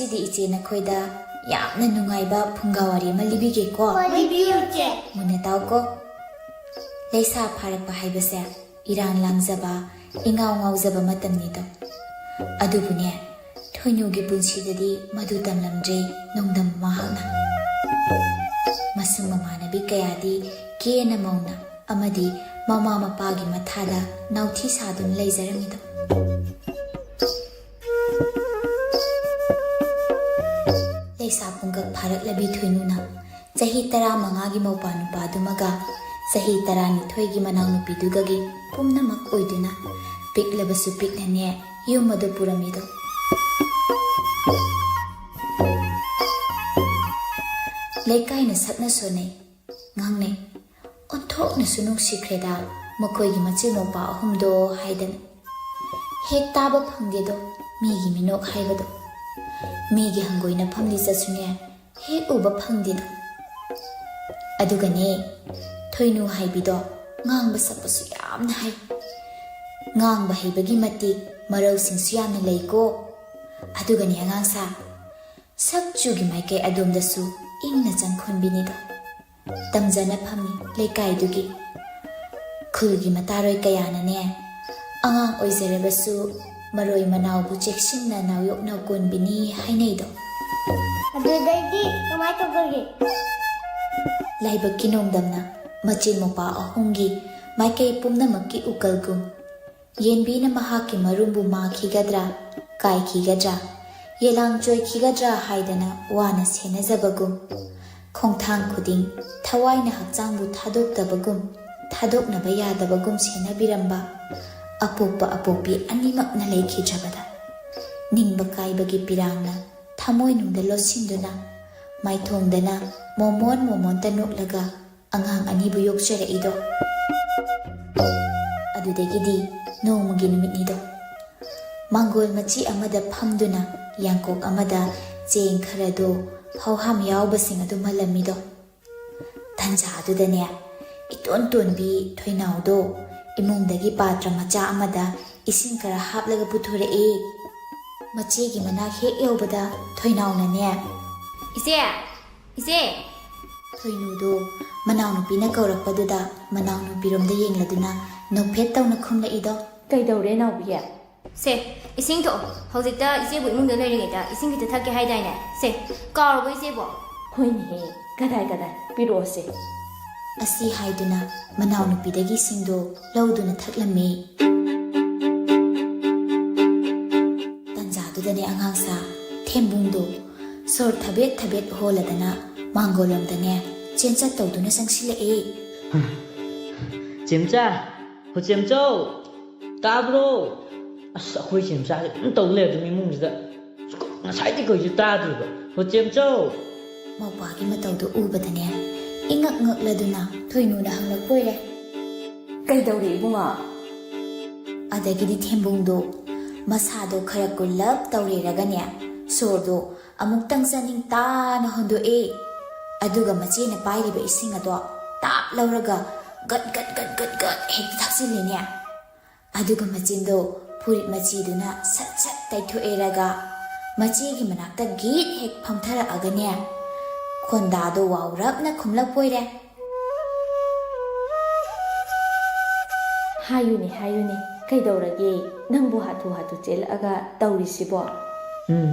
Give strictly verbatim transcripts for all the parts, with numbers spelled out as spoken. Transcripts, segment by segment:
ꯉꯁꯤꯗꯤ ꯏꯆꯦ ꯅꯈꯣꯏꯗ ꯌꯥꯝꯅ ꯅꯨꯡꯉꯥꯏꯕ ꯐꯨꯡꯒꯥ ꯋꯥꯔꯤ ꯑꯃ ꯂꯤꯕꯤꯒꯦꯀꯣ꯫ ꯍꯣꯏ, ꯂꯤꯕꯤꯌꯨ, ꯏꯆꯦ꯫ ꯃꯨꯟꯅ ꯇꯥꯎꯀꯣ꯫ ꯂꯩꯁꯥ ꯐꯥꯔꯛꯄ ꯍꯥꯏꯕꯁꯦ ꯏꯔꯥꯡ ꯂꯥꯡꯖꯕ, ꯏꯉꯥꯎ ꯉꯥꯎꯖꯕ ꯃꯇꯝꯅꯤꯗꯣ꯫ ꯑꯗꯨꯕꯨꯅꯦ, ꯊꯣꯏꯅꯨꯒꯤ ꯄꯨꯟꯁꯤꯗꯗꯤ ꯃꯗꯨ ꯇꯝꯂꯝꯗ꯭ꯔꯦ ꯅꯣꯡꯗꯝ ꯃꯍꯥꯛꯅ꯫ ꯃꯁꯨꯡ ꯃꯃꯥꯟꯅꯕꯤ ꯀꯌꯥꯗꯤ ꯀꯦꯅ ꯃꯧꯅ ꯑꯃꯗꯤ ꯃꯃꯥ ꯃꯄꯥꯒꯤ ꯃꯊꯥꯗ ꯅꯥꯎꯊꯤ ꯁꯥꯗꯨꯅ ꯂꯩꯖꯔꯝꯃꯤꯗꯣ꯫ ꯂꯩꯁꯥ ꯄꯨꯡꯀꯛ ꯐꯥꯔꯛꯂꯕꯤ ꯊꯣꯏꯅꯨꯅ ꯆꯍꯤ ꯇꯔꯥꯃꯉꯥꯒꯤ ꯃꯧꯄꯥ ꯅꯨꯄꯥꯗꯨꯃꯒ ꯆꯍꯤ ꯇꯔꯥꯅꯤꯊꯣꯏꯒꯤ ꯃꯅꯥꯎꯅꯨꯄꯤꯗꯨꯒꯒꯤ ꯄꯨꯝꯅꯃꯛ ꯑꯣꯏꯗꯨꯅ ꯄꯤꯛꯂꯕꯁꯨ ꯄꯤꯛꯅꯅꯦ ꯌꯨꯝ ꯑꯗꯨ ꯄꯨꯔꯝꯃꯤꯗꯣ꯫ ꯂꯩꯀꯥꯏꯅ ꯁꯛꯅ ꯁꯣꯟꯅꯩ, ꯉꯥꯡꯅꯩ꯫ "ꯑꯣꯟꯊꯣꯛꯅꯁꯨ ꯅꯨꯡꯁꯤꯈ꯭ꯔꯦꯗ ꯃꯈꯣꯏꯒꯤ ꯃꯆꯤꯟ ꯃꯧꯄꯥ ꯑꯍꯨꯝꯗꯣ" ꯍꯥꯏꯗꯅ꯫ ꯍꯦꯛ ꯇꯥꯕ ꯐꯪꯗꯦꯗꯣ ꯃꯤꯒꯤ ꯃꯤꯅꯣꯛ ꯍꯥꯏꯕꯗꯣ꯫ ꯃꯤꯒꯤ ꯍꯪꯒꯣꯏꯅꯐꯝ ꯂꯤꯆꯠꯁꯨꯅꯦ ꯍꯦꯛ ꯎꯕ ꯐꯪꯗꯦꯗꯣ꯫ ꯑꯗꯨꯒꯅꯦ, ꯊꯣꯏꯅꯨ ꯍꯥꯏꯕꯤꯗꯣ ꯉꯥꯡꯕ ꯁꯛꯄꯁꯨ ꯌꯥꯝꯅ ꯍꯩ꯫ ꯉꯥꯡꯕ ꯍꯩꯕꯒꯤ ꯃꯇꯤꯛ ꯃꯔꯧꯁꯤꯡꯁꯨ ꯌꯥꯝꯅ ꯂꯩꯀꯣ꯫ ꯑꯗꯨꯒꯅꯦ ꯑꯉꯥꯡꯁꯥ, ꯁꯛ ꯆꯨꯒꯤ ꯃꯥꯏꯀꯩ ꯑꯗꯣꯝꯗꯁꯨ ꯏꯪꯅ ꯆꯪꯈꯣꯟꯕꯤꯅꯤꯗꯣ꯫ ꯇꯝꯖꯅꯐꯝꯅꯤ ꯂꯩꯀꯥꯏꯗꯨꯒꯤ꯫ ꯈꯨꯜꯒꯤ ꯃꯇꯥꯔꯣꯏ ꯀꯌꯥꯅꯅꯦ, ꯑꯉꯥꯡ ꯑꯣꯏꯖꯔꯕꯁꯨ ꯃꯔꯣꯏ ꯃꯅꯥꯎꯕꯨ ꯆꯦꯛꯁꯤꯟꯅ ꯅꯥꯎꯌꯣꯛꯅ ꯀꯣꯟꯕꯤꯅꯤ ꯍꯥꯏꯅꯩꯗꯣ꯫ ꯑꯗꯨꯗꯩꯗꯤ ꯀꯃꯥꯏ ꯇꯧꯗꯧꯔꯤ? ꯂꯥꯏꯕꯛꯀꯤ ꯅꯣꯡꯗꯝꯅ ꯃꯆꯤꯟ ꯃꯧꯄꯥ ꯑꯍꯨꯝꯒꯤ ꯃꯥꯏꯀꯩ ꯄꯨꯝꯅꯃꯛꯀꯤ ꯎꯀꯜꯒꯨꯝ, ꯌꯦꯟꯕꯤꯅ ꯃꯍꯥꯛꯀꯤ ꯃꯔꯨꯝꯕꯨ ꯃꯥꯈꯤꯒꯗ꯭ꯔꯥ, ꯀꯥꯏꯈꯤꯒꯗ꯭ꯔꯥ, ꯌꯦꯂꯥꯡ ꯆꯣꯏꯈꯤꯒꯗ꯭ꯔꯥ ꯍꯥꯏꯗꯅ ꯋꯥꯅ ꯁꯦꯟꯅꯖꯕꯒꯨꯝ, ꯈꯣꯡꯊꯥꯡ ꯈꯨꯗꯤꯡ ꯊꯋꯥꯏꯅ ꯍꯛꯆꯥꯡꯕꯨ ꯊꯥꯗꯣꯛꯇꯕꯒꯨꯝ, ꯊꯥꯗꯣꯛꯅꯕ ꯌꯥꯗꯕꯒꯨꯝ ꯁꯦꯟꯅꯕꯤꯔꯝꯕ ꯑꯄꯣꯛꯄ ꯑꯄꯣꯛꯄꯤ ꯑꯅꯤꯃꯛꯅ ꯂꯩꯈꯤꯗ꯭ꯔꯕꯗ, ꯅꯤꯡꯕ ꯀꯥꯏꯕꯒꯤ ꯄꯤꯔꯥꯡꯅ ꯊꯃꯣꯏꯅꯨꯡꯗ ꯂꯣꯠꯁꯤꯟꯗꯨꯅ, ꯃꯥꯏꯊꯣꯡꯗꯅ ꯃꯣꯃꯣꯟ ꯃꯣꯃꯣꯟꯇ ꯅꯣꯛꯂꯒ ꯑꯉꯥꯡ ꯑꯅꯤꯕꯨ ꯌꯣꯛꯆꯔꯛꯏꯗꯣ꯫ ꯑꯗꯨꯗꯒꯤꯗꯤ ꯅꯣꯡꯃꯒꯤ ꯅꯨꯃꯤꯠꯅꯤꯗꯣ꯫ ꯃꯥꯡꯒꯣꯜ ꯃꯆꯤ ꯑꯃꯗ ꯐꯝꯗꯨꯅ ꯌꯥꯡꯀꯣꯛ ꯑꯃꯗ ꯆꯦꯡ ꯈꯔꯗꯣ ꯐꯧꯍꯥꯝ ꯌꯥꯎꯕꯁꯤꯡ ꯑꯗꯨ ꯃꯜꯂꯝꯃꯤꯗꯣ꯫ ꯇꯟꯖꯥ ꯑꯗꯨꯗꯅꯦ, ꯏꯇꯣꯟ ꯇꯣꯟꯕꯤ ꯊꯣꯏꯅꯥꯎꯗꯣ ꯏꯃꯨꯡꯗꯒꯤ ꯄꯥꯇ꯭ꯔ ꯃꯆꯥ ꯑꯃꯗ ꯏꯁꯤꯡ ꯈꯔ ꯍꯥꯞꯂꯒ ꯄꯨꯊꯣꯔꯛꯑꯦ꯫ ꯃꯆꯦꯒꯤ ꯃꯅꯥꯛ ꯍꯦꯛ ꯌꯧꯕꯗ ꯊꯣꯏꯅꯥꯎꯅꯅꯦ, "ꯏꯆꯦ! ꯏꯆꯦ!" ꯊꯣꯏꯅꯨꯗꯣ ꯃꯅꯥꯎꯅꯨꯄꯤꯅ ꯀꯧꯔꯛꯄꯗꯨꯗ ꯃꯅꯥꯎꯅꯨꯄꯤꯔꯣꯝꯗ ꯌꯦꯡꯂꯗꯨꯅ ꯅꯣꯛꯐꯦꯠ ꯇꯧꯅ ꯈꯨꯝꯂꯛꯏꯗꯣ꯫ "ꯀꯩꯗꯧꯔꯦ ꯅꯥꯎꯕꯤ?" "ꯁꯦ, ꯏꯁꯤꯡ ꯊꯛꯑꯣ꯫ ꯍꯧꯖꯤꯛꯇ ꯏꯆꯦꯕꯨ ꯏꯃꯨꯡꯗ ꯂꯩꯔꯤꯉꯩꯗ ꯏꯁꯤꯡ ꯈꯤꯇ ꯊꯛꯀꯦ ꯍꯥꯏꯗꯥꯏꯅꯦ? ꯁꯦ, ꯀꯥꯎꯔꯕꯣ ꯏꯆꯦꯕꯣ?" "ꯍꯣꯏꯅꯦꯍꯦ, ꯀꯗꯥꯏ ꯀꯗꯥꯏ, ꯄꯤꯔꯛꯑꯣꯁꯦ꯫" ꯑꯁꯤ ꯍꯥꯏꯗꯨꯅ ꯃꯅꯥꯎꯅꯨꯄꯤꯗꯒꯤ ꯏꯁꯤꯡꯗꯣ ꯂꯧꯗꯨꯅ ꯊꯛꯂꯝꯃꯤ꯫ ꯇꯟꯖꯥꯗꯨꯗꯅꯦ ꯑꯉꯥꯡꯁꯥ ꯊꯦꯝꯕꯨꯡꯗꯣ ꯁꯣꯔ ꯊꯕꯦꯠ ꯊꯕꯦꯠ ꯍꯣꯜꯂꯗꯅ ꯃꯥꯡꯒꯣꯜꯂꯣꯝꯗꯅꯦ ꯆꯦꯟꯆꯠ ꯇꯧꯗꯨꯅ ꯆꯪꯁꯤꯜꯂꯛꯑꯦ꯫ "ꯆꯦꯝꯆꯥ, ꯍꯣ ꯆꯦꯝꯆꯧ, ꯇꯥꯕ꯭ꯔꯣ? ꯑꯁ, ꯑꯩꯈꯣꯏ ꯆꯦꯝꯆꯥꯁꯦ ꯑꯗꯨꯝ ꯇꯧ ꯂꯩꯔꯦ ꯑꯗꯨꯝ ꯏꯃꯨꯡꯁꯤꯗ꯫ ꯉꯁꯥꯏꯗꯤ ꯀꯩꯁꯨ ꯇꯥꯗ꯭ꯔꯤꯕ꯫ ꯍꯣ ꯆꯦꯝꯆꯧ!" ꯃꯧꯄ꯭ꯋꯥꯒꯤ ꯃꯇꯧꯗꯨ ꯎꯕꯗꯅꯦ ꯏꯉꯛ ꯉꯛꯂꯗꯨꯅ ꯊꯣꯏꯅꯨꯅ ꯍꯪꯂꯛꯄ ꯑꯣꯏꯔꯦ꯫ "ꯀꯩꯗꯧꯔꯦ ꯏꯕꯨꯡꯉꯣ?" ꯑꯗꯒꯤꯗꯤ ꯊꯦꯝꯕꯨꯡꯗꯣ ꯃꯁꯥꯗꯣ ꯈꯔ ꯀꯨꯜꯂꯞ ꯇꯧꯔꯦꯔꯒꯅꯦ ꯁꯣꯔꯗꯣ ꯑꯃꯨꯛꯇꯪ ꯆꯥꯅꯤꯡ ꯇꯥꯅ ꯍꯣꯟꯗꯣꯛꯑꯦ꯫ ꯑꯗꯨꯒ ꯃꯆꯦꯅ ꯄꯥꯏꯔꯤꯕ ꯏꯁꯤꯡ ꯑꯗꯣ ꯇꯥꯞ ꯂꯧꯔꯒ ꯒꯠ ꯒꯠ ꯒꯠ ꯒꯠ ꯒꯠ ꯍꯦꯛꯇ ꯊꯛꯆꯤꯜꯂꯤꯅꯦ꯫ ꯑꯗꯨꯒ ꯃꯆꯤꯟꯗꯣ ꯐꯨꯔꯤꯠ ꯃꯆꯤꯗꯨꯅ ꯁꯠ ꯁꯠ ꯇꯩꯊꯣꯛꯑꯦꯔꯒ ꯃꯆꯦꯒꯤ ꯃꯅꯥꯛꯇ ꯒꯤꯠ ꯍꯦꯛ ꯐꯝꯊꯔꯛꯑꯒꯅꯦ ꯈꯣꯟꯗꯥꯗꯣ ꯋꯥꯎꯔꯞꯅ ꯈꯨꯝꯂꯛꯄꯣꯏꯔꯦ꯫ "ꯍꯥꯏꯌꯨꯅꯦ, ꯍꯥꯏꯌꯨꯅꯦ, ꯀꯩꯗꯧꯔꯒꯦ? ꯅꯪꯕꯨ ꯍꯥꯊꯨ ꯍꯥꯊꯨ ꯆꯦꯜꯂꯛꯑꯒ ꯇꯧꯔꯤꯁꯤꯕꯣ?" "ꯎꯝ,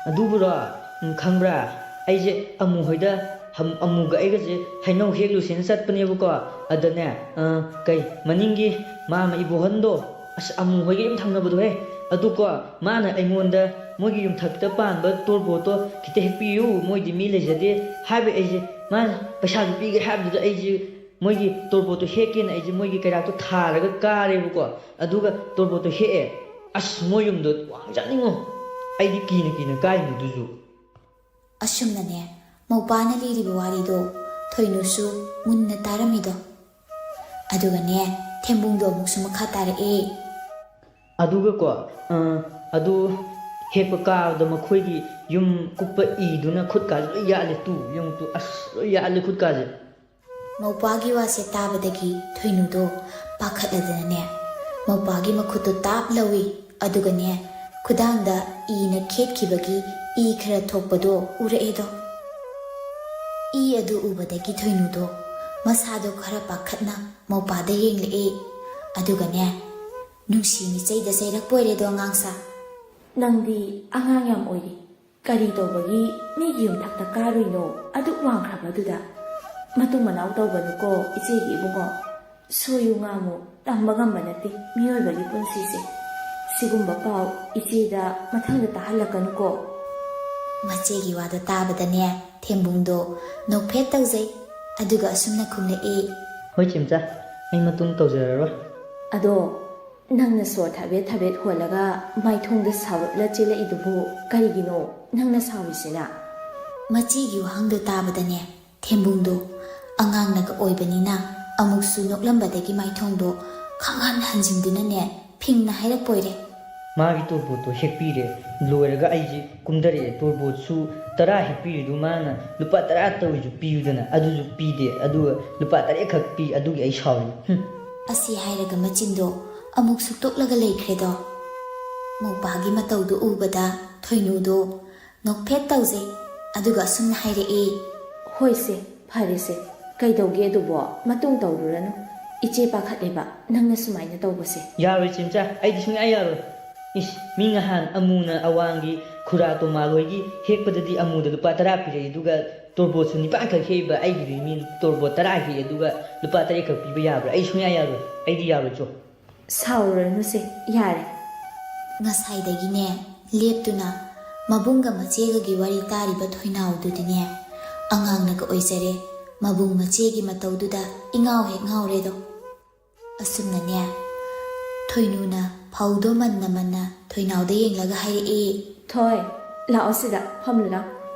ꯑꯗꯨꯕꯨꯔꯣ, ꯎꯝ, ꯈꯪꯕ꯭ꯔꯥ? ꯑꯩꯁꯦ ꯑꯃꯨ ꯍꯣꯏꯗ ꯍꯝ-, ꯑꯃꯨꯒ ꯑꯩꯒꯁꯦ ꯍꯩꯅꯧ ꯍꯦꯛꯂꯨꯁꯦꯅ ꯆꯠꯄꯅꯦꯕꯀꯣ꯫ ꯑꯗꯅꯦ, ꯑ, ꯀꯩ, ꯃꯅꯤꯡꯒꯤ ꯃꯥꯃ ꯏꯕꯣꯍꯟꯗꯣ, ꯑꯁ, ꯑꯃꯨ ꯍꯣꯏꯒꯤ ꯌꯨꯝ ꯊꯪꯅꯕꯗꯣꯍꯦ꯫ ꯑꯗꯨꯀꯣ, ꯃꯥꯅ ꯑꯩꯉꯣꯟꯗ ꯃꯣꯏꯒꯤ ꯌꯨꯝꯊꯛꯇ ꯄꯥꯟꯕ ꯇꯣꯔꯕꯣꯠꯇꯣ ꯈꯤꯇ ꯍꯦꯛꯄꯤꯌꯨ, ꯃꯣꯏꯗꯤ ꯃꯤ ꯂꯩꯖꯗꯦ" ꯍꯥꯏꯕ ꯑꯩꯁꯦ, ꯃꯥꯅ ꯄꯩꯁꯥꯁꯨ ꯄꯤꯒꯦ ꯍꯥꯏꯕꯗꯨꯗ ꯑꯩꯁꯦ ꯃꯣꯏꯒꯤ ꯇꯣꯔꯕꯣꯠꯇꯣ ꯍꯦꯛꯀꯦꯅ ꯑꯩꯁꯦ ꯃꯣꯏꯒꯤ ꯀꯩꯔꯥꯛꯇꯣ ꯊꯥꯔꯒ ꯀꯥꯔꯦꯕꯀꯣ꯫ ꯑꯗꯨꯒ ꯇꯣꯔꯕꯣꯠꯇꯣ ꯍꯦꯛꯑꯦ꯫ ꯑꯁ, ꯃꯣꯏ ꯌꯨꯝꯗꯣ ꯋꯥꯡꯖꯥꯠꯅꯤꯉꯣ꯫ ꯑꯩꯗꯤ ꯀꯤꯅ ꯀꯤꯅ ꯀꯥꯏꯅꯤ ꯑꯗꯨꯁꯨ꯫ ꯑꯁꯨꯝꯅꯅꯦ ꯃꯧꯄꯥꯅ ꯂꯤꯔꯤꯕ ꯋꯥꯔꯤꯗꯣ ꯊꯣꯏꯅꯨꯁꯨ ꯃꯨꯟꯅ ꯇꯥꯔꯝꯃꯤꯗꯣ꯫ ꯑꯗꯨꯒꯅꯦ ꯊꯦꯝꯕꯨꯡꯗꯣ ꯑꯃꯨꯛꯁꯨ ꯃꯈꯥ ꯇꯥꯔꯛꯑꯦ꯫ ꯑꯗꯨꯒꯀꯣ, ꯑ, ꯑꯗꯨ ꯍꯦꯛꯄ ꯀꯥꯕꯗ ꯃꯈꯣꯏꯒꯤ ꯌꯨꯝ ꯀꯨꯞꯄ ꯏꯗꯨꯅ ꯈꯨꯠꯀꯥꯁꯦ ꯂꯣꯏ ꯌꯥꯠꯂꯦ꯫ ꯇꯨ, ꯌꯦꯡꯉꯨ ꯇꯨ, ꯑꯁ, ꯂꯣꯏ ꯌꯥꯠꯂꯦ ꯈꯨꯠꯀꯥꯁꯦ꯫ ꯃꯧꯄ꯭ꯋꯥꯒꯤ ꯋꯥꯁꯦ ꯇꯥꯕꯗꯒꯤ ꯊꯣꯏꯅꯨꯗꯣ ꯄꯥꯈꯠꯂꯗꯅꯅꯦ ꯃꯧꯄ꯭ꯋꯥꯒꯤ ꯃꯈꯨꯠꯇꯣ ꯇꯥꯞ ꯂꯧꯏ꯫ ꯑꯗꯨꯒꯅꯦ ꯈꯨꯗꯥꯡꯗ ꯏꯅ ꯈꯦꯠꯈꯤꯕꯒꯤ ꯏ ꯈꯔ ꯊꯣꯛꯄꯗꯣ ꯎꯔꯛꯑꯦꯗꯣ꯫ ꯏ ꯑꯗꯨ ꯎꯕꯗꯒꯤ ꯊꯣꯏꯅꯨꯗꯣ ꯃꯁꯥꯗꯣ ꯈꯔ ꯄꯥꯈꯠꯅ ꯃꯧꯄꯥꯗ ꯌꯦꯡꯂꯛꯑꯦ꯫ ꯑꯗꯨꯒꯅꯦ, ꯅꯨꯡꯁꯤ ꯃꯤꯆꯩꯗ ꯆꯩꯔꯛꯄ ꯑꯣꯏꯔꯦꯗꯣ ꯑꯉꯥꯡꯁꯥ꯫ "ꯅꯪꯗꯤ ꯑꯉꯥꯡ ꯌꯥꯝ ꯑꯣꯏꯔꯤ꯫ ꯀꯔꯤ ꯇꯧꯕꯒꯤ ꯃꯤꯒꯤ ꯌꯨꯝꯊꯛꯇ ꯀꯥꯔꯨꯏꯅꯣ, ꯑꯗꯨꯛ ꯋꯥꯡꯈ꯭ꯔꯕꯗꯨꯗ?" "ꯃꯇꯨꯡ ꯃꯅꯥꯎ ꯇꯧꯒꯅꯨꯀꯣ ꯏꯆꯦꯒꯤ ꯏꯕꯨꯡꯉꯣ꯫ ꯁꯣꯏꯌꯨ ꯉꯥꯝꯃꯨ, ꯇꯝꯕ ꯉꯝꯕ ꯅꯠꯇꯦ ꯃꯤꯑꯣꯏꯕꯒꯤ ꯄꯨꯟꯁꯤꯁꯦ꯫ ꯁꯤꯒꯨꯝꯕ ꯄꯥꯎ ꯏꯆꯦꯗ ꯃꯊꯪꯗ ꯇꯥꯍꯜꯂꯛꯀꯅꯨꯀꯣ꯫" ꯃꯆꯦꯒꯤ ꯋꯥꯗꯣ ꯇꯥꯕꯗꯅꯦ, ꯊꯦꯝꯕꯨꯡꯗꯣ ꯅꯣꯛꯐꯦꯠ ꯇꯧꯖꯩ꯫ ꯑꯗꯨꯒ ꯑꯁꯨꯝꯅ ꯈꯨꯝꯂꯛꯏ꯫ "ꯍꯣꯏ ꯆꯦꯝꯆꯥ, ꯑꯩ ꯃꯇꯨꯡ ꯇꯧꯖꯔꯔꯣꯏ꯫" "ꯑꯗꯣ ꯅꯪꯅ ꯁꯣꯔ ꯊꯕꯦꯠ ꯊꯕꯦꯠ ꯍꯣꯜꯂꯒ ꯃꯥꯏꯊꯣꯡꯗ ꯁꯥꯎꯔꯞꯂ ꯆꯦꯜꯂꯛꯏꯗꯨꯕꯨ ꯀꯔꯤꯒꯤꯅꯣ ꯅꯪꯅ ꯁꯥꯎꯔꯤꯁꯤꯅ?" ꯃꯆꯦꯒꯤ ꯋꯥꯍꯪꯗꯣ ꯇꯥꯕꯗꯅꯦ, ꯊꯦꯝꯕꯨꯡꯗꯣ ꯑꯉꯥꯡꯅꯒ ꯑꯣꯏꯕꯅꯤꯅ ꯑꯃꯨꯛꯁꯨ ꯅꯣꯛꯂꯝꯕꯗꯒꯤ ꯃꯥꯏꯊꯣꯡꯗꯣ ꯈꯪꯍꯟ ꯍꯟꯖꯤꯟꯗꯨꯅꯅꯦ ꯐꯤꯡꯅ ꯍꯥꯏꯔꯛꯄ ꯑꯣꯏꯔꯦ꯫ "ꯃꯥꯒꯤ ꯇꯣꯔꯕꯣꯠꯇꯣ ꯍꯦꯛꯄꯤꯔꯦ, ꯂꯣꯏꯔꯒ ꯑꯩꯁꯦ ꯀꯨꯝꯊꯔꯛꯑꯦ꯫ ꯇꯣꯔꯕꯣꯠꯁꯨ ꯇꯔꯥ ꯍꯦꯛꯄꯤꯔꯤꯗꯨ ꯃꯥꯅ ꯂꯨꯄꯥ ꯇꯔꯥ ꯇꯧꯔꯤꯁꯨ ꯄꯤꯌꯨꯗꯅ, ꯑꯗꯨꯁꯨ ꯄꯤꯗꯦ, ꯑꯗꯨꯒ ꯂꯨꯄꯥ ꯇꯔꯦꯠꯈꯛ ꯄꯤ, ꯑꯗꯨꯒꯤ ꯑꯩ ꯁꯥꯎꯔꯤ꯫ ꯍꯨꯝ꯫" ꯑꯁꯤ ꯍꯥꯏꯔꯒ ꯃꯆꯤꯟꯗꯣ ꯑꯃꯨꯛ ꯁꯨꯛꯇꯣꯛꯂꯒ ꯂꯩꯈ꯭ꯔꯦꯗꯣ꯫ ꯃꯧꯄꯥꯒꯤ ꯃꯇꯧꯗꯨ ꯎꯕꯗ ꯊꯣꯏꯅꯨꯗꯣ ꯅꯣꯛꯐꯦꯠ ꯇꯧꯖꯩ꯫ ꯑꯗꯨꯒ ꯑꯁꯨꯝꯅ ꯍꯥꯏꯔꯛꯏ꯫ "ꯍꯣꯏꯁꯦ, ꯐꯔꯦꯁꯦ, ꯀꯩꯗꯧꯒꯦ ꯑꯗꯨꯕꯣ? ꯃꯇꯨꯡ ꯇꯧꯔꯨꯔꯅꯨ꯫ ꯏꯆꯦ ꯄꯥꯈꯠꯂꯦꯕ ꯅꯪꯅ ꯁꯨꯃꯥꯏꯅ ꯇꯧꯕꯁꯦ꯫" "ꯌꯥꯔꯣꯏ ꯆꯦꯝꯆꯥ, ꯑꯩꯗꯤ ꯁꯨꯡꯌꯥ ꯌꯥꯔꯣꯏ꯫ ꯏꯁ, ꯃꯤ ꯉꯍꯥꯟ ꯑꯃꯨꯅ ꯑꯋꯥꯡꯒꯤ ꯈꯨꯔꯥ ꯇꯣꯃꯥꯜ ꯍꯣꯏꯒꯤ ꯍꯦꯛꯄꯗꯗꯤ ꯑꯃꯨꯗ ꯂꯨꯄꯥ ꯇꯔꯥ ꯄꯤꯔꯛꯏ, ꯑꯗꯨꯒ ꯇꯣꯔꯕꯣꯠꯁꯨ ꯅꯤꯄꯥꯟꯈꯛ ꯍꯦꯛꯏꯕ, ꯑꯩꯒꯤꯗꯤ ꯃꯤ ꯇꯣꯔꯕꯣꯠ ꯇꯔꯥ ꯍꯦꯛꯏ, ꯑꯗꯨꯒ ꯂꯨꯄꯥ ꯇꯔꯦꯠꯈꯛ ꯄꯤꯕ ꯌꯥꯕ꯭ꯔꯥ? ꯑꯩ ꯁꯨꯡꯌꯥ ꯌꯥꯔꯣꯏ, ꯑꯩꯗꯤ ꯌꯥꯔꯣꯏ ꯆꯣ꯫" "ꯁꯥꯎꯔꯨꯔꯅꯨꯁꯦ, ꯌꯥꯔꯦ꯫" ꯉꯁꯥꯏꯗꯒꯤꯅꯦ ꯂꯦꯞꯇꯨꯅ ꯃꯕꯨꯡꯒ ꯃꯆꯦꯒꯒꯤ ꯋꯥꯔꯤ ꯇꯥꯔꯤꯕ ꯊꯣꯏꯅꯥꯎꯗꯨꯗꯤꯅꯦ ꯑꯉꯥꯡꯅꯒ ꯑꯣꯏꯖꯔꯦ꯫ ꯃꯕꯨꯡ ꯃꯆꯦꯒꯤ ꯃꯇꯧꯗꯨꯗ ꯏꯉꯥꯎ ꯍꯦꯛ ꯉꯥꯎꯔꯦꯗꯣ꯫ ꯑꯁꯨꯝꯅꯅꯦ ꯊꯣꯏꯅꯨꯅ ꯐꯧꯗꯣ ꯃꯟꯅ ꯃꯟꯅ ꯊꯣꯏꯅꯥꯎꯗ ꯌꯦꯡꯂꯒ ꯍꯥꯏꯔꯛꯏ꯫ "ꯊꯣꯏ, ꯂꯥꯛꯑꯣ ꯁꯤꯗ ꯐꯝꯂꯨ ꯂꯥꯎ꯫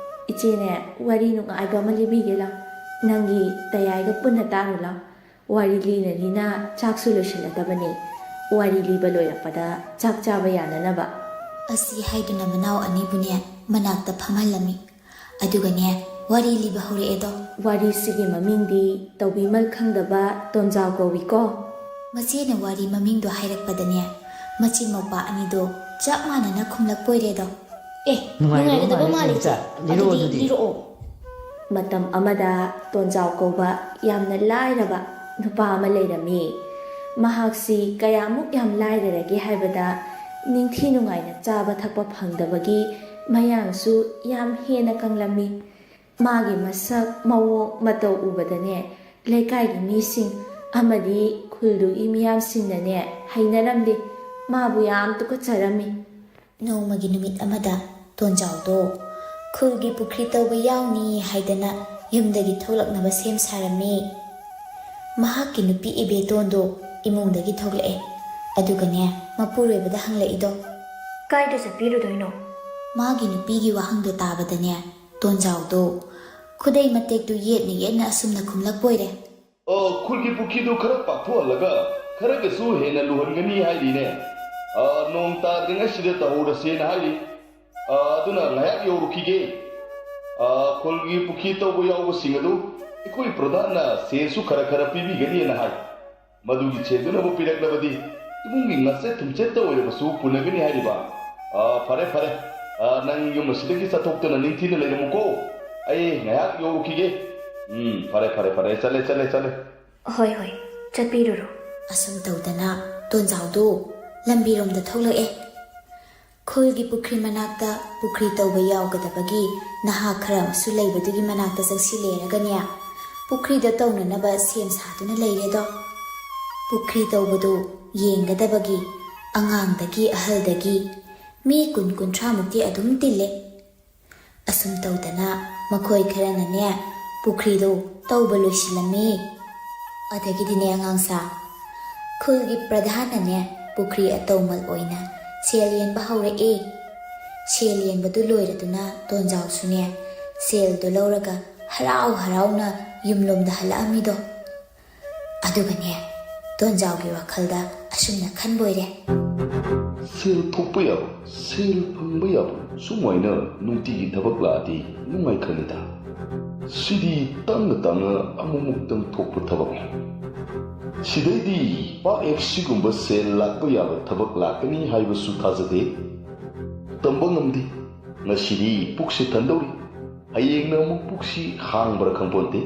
ꯏꯆꯦꯅꯦ ꯋꯥꯔꯤ ꯅꯨꯡꯉꯥꯏꯕ ꯑꯃ ꯂꯤꯕꯤꯒꯦ ꯂꯥꯎ꯫ ꯅꯪꯒꯤ ꯇꯌꯥꯏꯒ ꯄꯨꯟꯅ ꯇꯥꯔꯨ ꯂꯥꯎ꯫ ꯋꯥꯔꯤ ꯂꯤꯅ ꯂꯤꯅ ꯆꯥꯛꯁꯨ ꯂꯣꯏꯁꯤꯜꯂꯗꯕꯅꯤ꯫ ꯋꯥꯔꯤ ꯂꯤꯕ ꯂꯣꯏꯔꯛꯄꯗ ꯆꯥꯛ ꯆꯥꯕ ꯌꯥꯅꯅꯕ꯫" ꯑꯁꯤ ꯍꯥꯏꯗꯨꯅ ꯃꯅꯥꯎ ꯑꯅꯤꯕꯨꯅꯦ ꯃꯅꯥꯛꯇ ꯐꯝꯍꯜꯂꯝꯃꯤ꯫ ꯑꯗꯨꯒꯅꯦ ꯋꯥꯔꯤ ꯂꯤꯕ ꯍꯧꯔꯛꯑꯦꯗꯣ꯫ "ꯋꯥꯔꯤꯁꯤꯒꯤ ꯃꯃꯤꯡꯗꯤ ꯇꯧꯕꯤꯃꯜ ꯈꯪꯗꯕ ꯇꯣꯟꯖꯥꯎ ꯀꯧꯏꯀꯣ꯫" ꯃꯆꯦꯅ ꯋꯥꯔꯤ ꯃꯃꯤꯡꯗꯣ ꯍꯥꯏꯔꯛꯄꯗꯅꯦ ꯃꯆꯤꯟ ꯃꯧꯄꯥ ꯑꯅꯤꯗꯣ ꯆꯞ ꯃꯥꯟꯅꯅ ꯈꯨꯝꯂꯛꯄꯣꯏꯔꯦꯗꯣ꯫ ꯑꯦ, ꯅꯨꯡꯉꯥꯏꯔꯕ ꯅꯨꯡꯉꯥꯏꯒꯗꯕ ꯃꯥꯜꯂꯦ, ꯃꯥꯜꯂꯦ꯫ ꯏꯆꯥ꯫ ꯂꯤꯔꯛꯑꯣ ꯑꯗꯨꯗꯤ꯫ ꯂꯤꯔꯛꯑꯣ꯫ ꯃꯇꯝ ꯑꯃꯗ ꯇꯣꯟꯖꯥꯎ ꯀꯧꯕ ꯌꯥꯝꯅ ꯂꯥꯏꯔꯕ ꯅꯨꯄꯥ ꯑꯃ ꯂꯩꯔꯝꯃꯤ꯫ ꯃꯍꯥꯛꯁꯤ ꯀꯌꯥꯃꯨꯛ ꯌꯥꯝ ꯂꯥꯏꯔꯔꯒꯦ ꯍꯥꯏꯕꯗ, ꯅꯤꯡꯊꯤ ꯅꯨꯡꯉꯥꯏꯅ ꯆꯥꯕ ꯊꯛꯄ ꯐꯪꯗꯕꯒꯤ ꯃꯌꯥꯡꯁꯨ ꯌꯥꯝ ꯍꯦꯟꯅ ꯀꯪꯂꯝꯃꯤ꯫ ꯃꯥꯒꯤ ꯃꯁꯛ ꯃꯑꯣꯡ ꯃꯇꯧ ꯎꯕꯗꯅꯦ, ꯂꯩꯀꯥꯏꯒꯤ ꯃꯤꯁꯤꯡ ꯑꯃꯗꯤ ꯈꯨꯜꯗꯨꯒꯤ ꯃꯤꯌꯥꯝꯁꯤꯡꯅꯅꯦ ꯍꯩꯅꯔꯝꯗꯦ, ꯃꯥꯕꯨ ꯌꯥꯝ ꯇꯨꯀꯠꯆꯔꯝꯃꯤ꯫ ꯅꯣꯡꯃꯒꯤ ꯅꯨꯃꯤꯠ ꯑꯃꯗ ꯇꯣꯟꯖꯥꯎꯗꯣ ꯈꯨꯜꯒꯤ ꯄꯨꯈ꯭ꯔꯤ ꯇꯧꯕ ꯌꯥꯎꯅꯤ ꯍꯥꯏꯗꯅ ꯌꯨꯝꯗꯒꯤ ꯊꯣꯛꯂꯛꯅꯕ ꯁꯦꯝ ꯁꯥꯔꯝꯃꯤ꯫ ꯃꯍꯥꯛꯀꯤ ꯅꯨꯄꯤ ꯏꯕꯦꯇꯣꯟꯗꯣ ꯏꯃꯨꯡꯗꯒꯤ ꯊꯣꯛꯂꯛꯑꯦ꯫ ꯑꯗꯨꯒꯅꯦ, ꯃꯄꯨꯔꯣꯏꯕꯗ ꯍꯪꯂꯛꯏꯗꯣ꯫ "ꯀꯥꯏꯗ ꯆꯠꯄꯤꯔꯨꯗꯣꯏꯅꯣ?" ꯃꯥꯒꯤ ꯅꯨꯄꯤꯒꯤ ꯋꯥꯍꯪꯗꯣ ꯇꯥꯕꯗꯅꯦ, ꯇꯣꯟꯖꯥꯎꯗꯣ ꯈꯨꯗꯩ ꯃꯇꯦꯛꯇꯨ ꯌꯦꯠꯅ ꯌꯦꯠꯅ ꯑꯁꯨꯝꯅ ꯈꯨꯝꯂꯛꯄꯣꯏꯔꯦ꯫ "ꯑ, ꯈꯨꯜꯒꯤ ꯄꯨꯈ꯭ꯔꯤꯗꯨ ꯈꯔ ꯄꯥꯛꯊꯣꯛꯍꯜꯂꯒ ꯈꯔꯒꯁꯨ ꯍꯦꯟꯅ ꯂꯨꯍꯟꯒꯅꯤ ꯍꯥꯏꯔꯤꯅꯦ꯫ ꯑ, ꯅꯣꯡ ꯇꯥꯗ꯭ꯔꯤꯉꯩꯁꯤꯗ ꯇꯧꯍꯧꯔꯁꯦꯅ ꯍꯥꯏꯔꯤ꯫ ꯑ, ꯑꯗꯨꯅ ꯉꯥꯏꯍꯥꯛ ꯌꯧꯔꯨꯈꯤꯒꯦ꯫ ꯑ, ꯈꯨꯜꯒꯤ ꯄꯨꯈ꯭ꯔꯤ ꯇꯧꯕ ꯌꯥꯎꯕꯁꯤꯡ ꯑꯗꯨ ꯑꯩꯈꯣꯏ ꯄ꯭ꯔꯙꯥꯟꯅ ꯁꯦꯜꯁꯨ ꯈꯔ ꯈꯔ ꯄꯤꯕꯤꯒꯅꯤꯅ ꯍꯥꯏ꯫ ꯃꯗꯨꯒꯤ ꯁꯦꯜꯗꯨꯅꯕꯨ ꯄꯤꯔꯛꯂꯕꯗꯤ ꯏꯃꯨꯡꯒꯤ ꯉꯆꯦꯠ ꯊꯨꯝꯆꯦꯠꯇ ꯑꯣꯏꯔꯕꯁꯨ ꯄꯨꯅꯒꯅꯤ ꯍꯥꯏꯔꯤꯕ꯫ ꯑ, ꯐꯔꯦ, ꯐꯔꯦ꯫ ꯑ, ꯅꯪ ꯌꯨꯝ ꯑꯁꯤꯗꯒꯤ ꯆꯠꯊꯣꯛꯇꯅ ꯅꯤꯡꯊꯤꯅ ꯂꯩꯔꯝꯃꯨꯀꯣ꯫ ꯑꯩ ꯉꯥꯏꯍꯥꯛ ꯌꯧꯔꯨꯈꯤꯒꯦ꯫ ꯎꯝ, ꯐꯔꯦ, ꯐꯔꯦ, ꯐꯔꯦ꯫ ꯆꯠꯂꯦ, ꯆꯠꯂꯦ, ꯆꯠꯂꯦ꯫ ꯍꯣꯏ, ꯍꯣꯏ, ꯆꯠꯄꯤꯔꯨꯔꯣ꯫" ꯑꯁꯨꯝ ꯇꯧꯗꯅ ꯇꯣꯟꯖꯥꯎꯗꯣ ꯂꯝꯕꯤꯔꯣꯝꯗ ꯊꯣꯛꯂꯛꯑꯦ꯫ ꯈꯨꯜꯒꯤ ꯄꯨꯈ꯭ꯔꯤ ꯃꯅꯥꯛꯇ ꯄꯨꯈ꯭ꯔꯤ ꯇꯧꯕ ꯌꯥꯎꯒꯗꯕꯒꯤ ꯅꯍꯥ ꯈꯔ ꯑꯃꯁꯨ ꯂꯩꯕꯗꯨꯒꯤ ꯃꯅꯥꯛꯇ ꯆꯪꯁꯤꯜꯂꯦꯔꯒꯅꯦ, ꯄꯨꯈ꯭ꯔꯤꯗ ꯇꯧꯅꯅꯕ ꯁꯦꯝ ꯁꯥꯗꯨꯅ ꯂꯩꯔꯦꯗꯣ꯫ ꯄꯨꯈ꯭ꯔꯤ ꯇꯧꯕꯗꯨ ꯌꯦꯡꯒꯗꯕꯒꯤ ꯑꯉꯥꯡꯗꯒꯤ ꯑꯍꯜꯗꯒꯤ ꯃꯤ ꯀꯨꯟ ꯀꯨꯟꯊ꯭ꯔꯥꯃꯨꯛꯇꯤ ꯑꯗꯨꯝ ꯇꯤꯜꯂꯦ꯫ ꯑꯁꯨꯝ ꯇꯧꯗꯅ ꯃꯈꯣꯏ ꯈꯔꯅꯅꯦ ꯄꯨꯈ꯭ꯔꯤꯗꯣ ꯇꯧꯕ ꯂꯣꯏꯁꯤꯜꯂꯝꯃꯤ꯫ ꯑꯗꯒꯤꯗꯤꯅꯦ ꯑꯉꯥꯡꯁꯥ, ꯈꯨꯜꯒꯤ ꯄ꯭ꯔꯙꯥꯟꯅꯅꯦ ꯄꯨꯈ꯭ꯔꯤ ꯑꯇꯧꯃꯜ ꯑꯣꯏꯅ ꯁꯦꯜ ꯌꯦꯟꯕ ꯍꯧꯔꯛꯑꯦ꯫ ꯁꯦꯜ ꯌꯦꯟꯕꯗꯨ ꯂꯣꯏꯔꯗꯨꯅ ꯇꯣꯟꯖꯥꯎꯁꯨꯅꯦ ꯁꯦꯜꯗꯣ ꯂꯧꯔꯒ ꯍꯔꯥꯎ ꯍꯔꯥꯎꯅ ꯌꯨꯝꯂꯣꯝꯗ ꯍꯜꯂꯛꯑꯝꯃꯤꯗꯣ꯫ ꯑꯗꯨꯒꯅꯦ, ꯇꯣꯟꯖꯥꯎꯒꯤ ꯋꯥꯈꯜꯗ ꯑꯁꯨꯝꯅ ꯈꯟꯕꯣꯏꯔꯦ꯫ "ꯁꯦꯜ ꯊꯣꯛꯄ ꯌꯥꯕ, ꯁꯦꯜ ꯐꯪꯕ ꯌꯥꯕ, ꯁꯨꯃꯥꯏꯅ ꯅꯨꯡꯇꯤꯒꯤ ꯊꯕꯛ ꯂꯥꯛꯑꯗꯤ ꯅꯨꯡꯉꯥꯏꯈ꯭ꯔꯅꯤꯗ꯫ ꯁꯤꯗꯤ ꯇꯞꯅ ꯇꯞꯅ ꯑꯃꯨꯛꯃꯨꯛꯇꯪ ꯊꯣꯛꯄ ꯊꯕꯛꯅꯤ꯫ ꯁꯤꯗꯩꯗꯤ ꯄꯥꯛ ꯍꯦꯛ ꯁꯤꯒꯨꯝꯕ ꯁꯦꯜ ꯂꯥꯛꯄ ꯌꯥꯕ ꯊꯕꯛ ꯂꯥꯛꯀꯅꯤ ꯍꯥꯏꯕꯁꯨ ꯊꯥꯖꯗꯦ꯫ ꯇꯝꯕ ꯉꯝꯗꯦ꯫ ꯉꯁꯤꯗꯤ ꯄꯨꯛꯁꯤ ꯊꯟꯗꯧꯔꯤ, ꯍꯌꯦꯡꯅ ꯑꯃꯨꯛ ꯄꯨꯛꯁꯤ ꯍꯥꯡꯕ꯭ꯔꯥ ꯈꯪꯄꯣꯟꯇꯦ꯫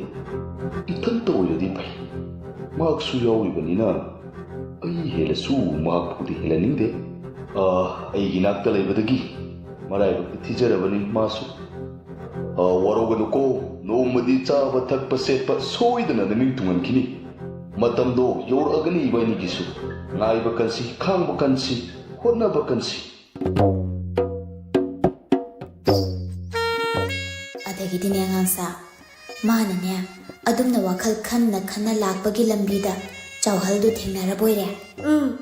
ꯏꯊꯟꯇ ꯑꯣꯏꯔꯗꯤ ꯐꯩ, ꯃꯍꯥꯛꯁꯨ ꯌꯥꯎꯔꯤꯕꯅꯤꯅ꯫ ꯑꯩ ꯍꯦꯜꯂꯁꯨ ꯃꯍꯥꯛꯄꯨꯗꯤ ꯍꯦꯜꯍꯟꯅꯤꯡꯗꯦ꯫ ꯑꯥ, ꯑꯩꯒꯤ ꯅꯥꯛꯇ ꯂꯩꯕꯗꯒꯤ ꯃꯔꯥꯏꯕꯛꯇꯤ ꯊꯤꯖꯔꯕꯅꯤ ꯃꯥꯁꯨ꯫ ꯑꯥ, ꯋꯥꯔꯧꯒꯅꯨꯀꯣ, ꯅꯣꯡꯃꯗꯤ ꯆꯥꯕ ꯊꯛꯄ ꯁꯦꯠꯄ ꯁꯣꯏꯗꯅ ꯅꯃꯤꯡ ꯊꯨꯡꯍꯟꯈꯤꯅꯤ꯫ ꯃꯇꯝꯗꯣ ꯌꯧꯔꯛꯑꯒꯅꯤ ꯏꯕꯥꯅꯤꯒꯤꯁꯨ꯫ ꯉꯥꯏꯕ ꯀꯟꯁꯤ, ꯈꯥꯡꯕ ꯀꯟꯁꯤ, ꯍꯣꯠꯅꯕ ꯀꯟꯁꯤ꯫ ꯑꯗꯒꯤꯗꯤꯅꯦ ꯑꯉꯥꯡꯁꯥ, ꯃꯥꯅꯅꯦ ꯑꯗꯨꯝꯅ ꯋꯥꯈꯜ ꯈꯟꯅ ꯈꯟꯅ ꯂꯥꯛꯄꯒꯤ ꯂꯝꯕꯤꯗ ꯆꯥꯎꯍꯜꯗꯨ ꯊꯦꯡꯅꯔꯕꯣꯏꯔꯦ꯫ ꯎꯝ꯫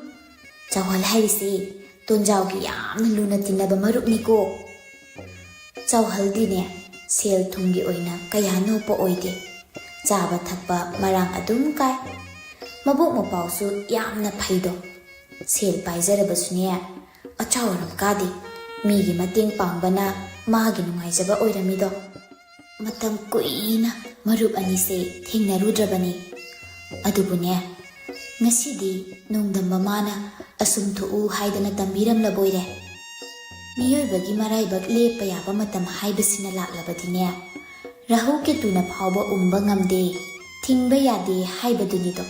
ꯆꯥꯎꯍꯜ ꯍꯥꯏꯔꯤꯁꯤ ꯇꯣꯟꯖꯥꯎꯒꯤ ꯌꯥꯝꯅ ꯂꯨꯅ ꯇꯤꯟꯅꯕ ꯃꯔꯨꯞꯅꯤꯀꯣ꯫ ꯆꯥꯎꯍꯜꯗꯤꯅꯦ ꯁꯦꯜ ꯊꯨꯝꯒꯤ ꯑꯣꯏꯅ ꯀꯌꯥ ꯅꯣꯞꯄ ꯑꯣꯏꯗꯦ꯫ ꯆꯥꯕ ꯊꯛꯄ ꯃꯔꯥꯡ ꯑꯗꯨꯝ ꯀꯥꯏ꯫ ꯃꯕꯨꯛ ꯃꯄꯥꯎꯁꯨ ꯌꯥꯝꯅ ꯐꯩꯗꯣ꯫ ꯁꯦꯜ ꯄꯥꯏꯖꯔꯕꯁꯨꯅꯦ ꯑꯆꯥꯎ ꯑꯔꯝ ꯀꯥꯗꯦ꯫ ꯃꯤꯒꯤ ꯃꯇꯦꯡ ꯄꯥꯡꯕꯅ ꯃꯥꯒꯤ ꯅꯨꯡꯉꯥꯏꯖꯕ ꯑꯣꯏꯔꯝꯃꯤꯗꯣ꯫ ꯃꯇꯝ ꯀꯨꯏꯅ ꯃꯔꯨꯞ ꯑꯅꯤꯁꯦ ꯊꯦꯡꯅꯔꯨꯗ꯭ꯔꯕꯅꯤ꯫ ꯑꯗꯨꯕꯨꯅꯦ, ꯉꯁꯤꯗꯤ ꯅꯣꯡꯗꯝꯕ ꯃꯥꯅ ꯑꯁꯨꯝ ꯊꯣꯛꯎ ꯍꯥꯏꯗꯅ ꯇꯝꯕꯤꯔꯝꯂꯕꯣꯏꯔꯦ꯫ ꯃꯤꯑꯣꯏꯕꯒꯤ ꯃꯔꯥꯏꯕꯛ ꯂꯦꯞꯄ ꯌꯥꯕ ꯃꯇꯝ ꯍꯥꯏꯕꯁꯤꯅ ꯂꯥꯛꯂꯕꯗꯤꯅꯦ, ꯔꯥꯍꯨ ꯀꯦꯇꯨꯅ ꯐꯥꯎꯕ ꯎꯝꯕ ꯉꯝꯗꯦ, ꯊꯤꯡꯕ ꯌꯥꯗꯦ ꯍꯥꯏꯕꯗꯨꯅꯤꯗꯣ꯫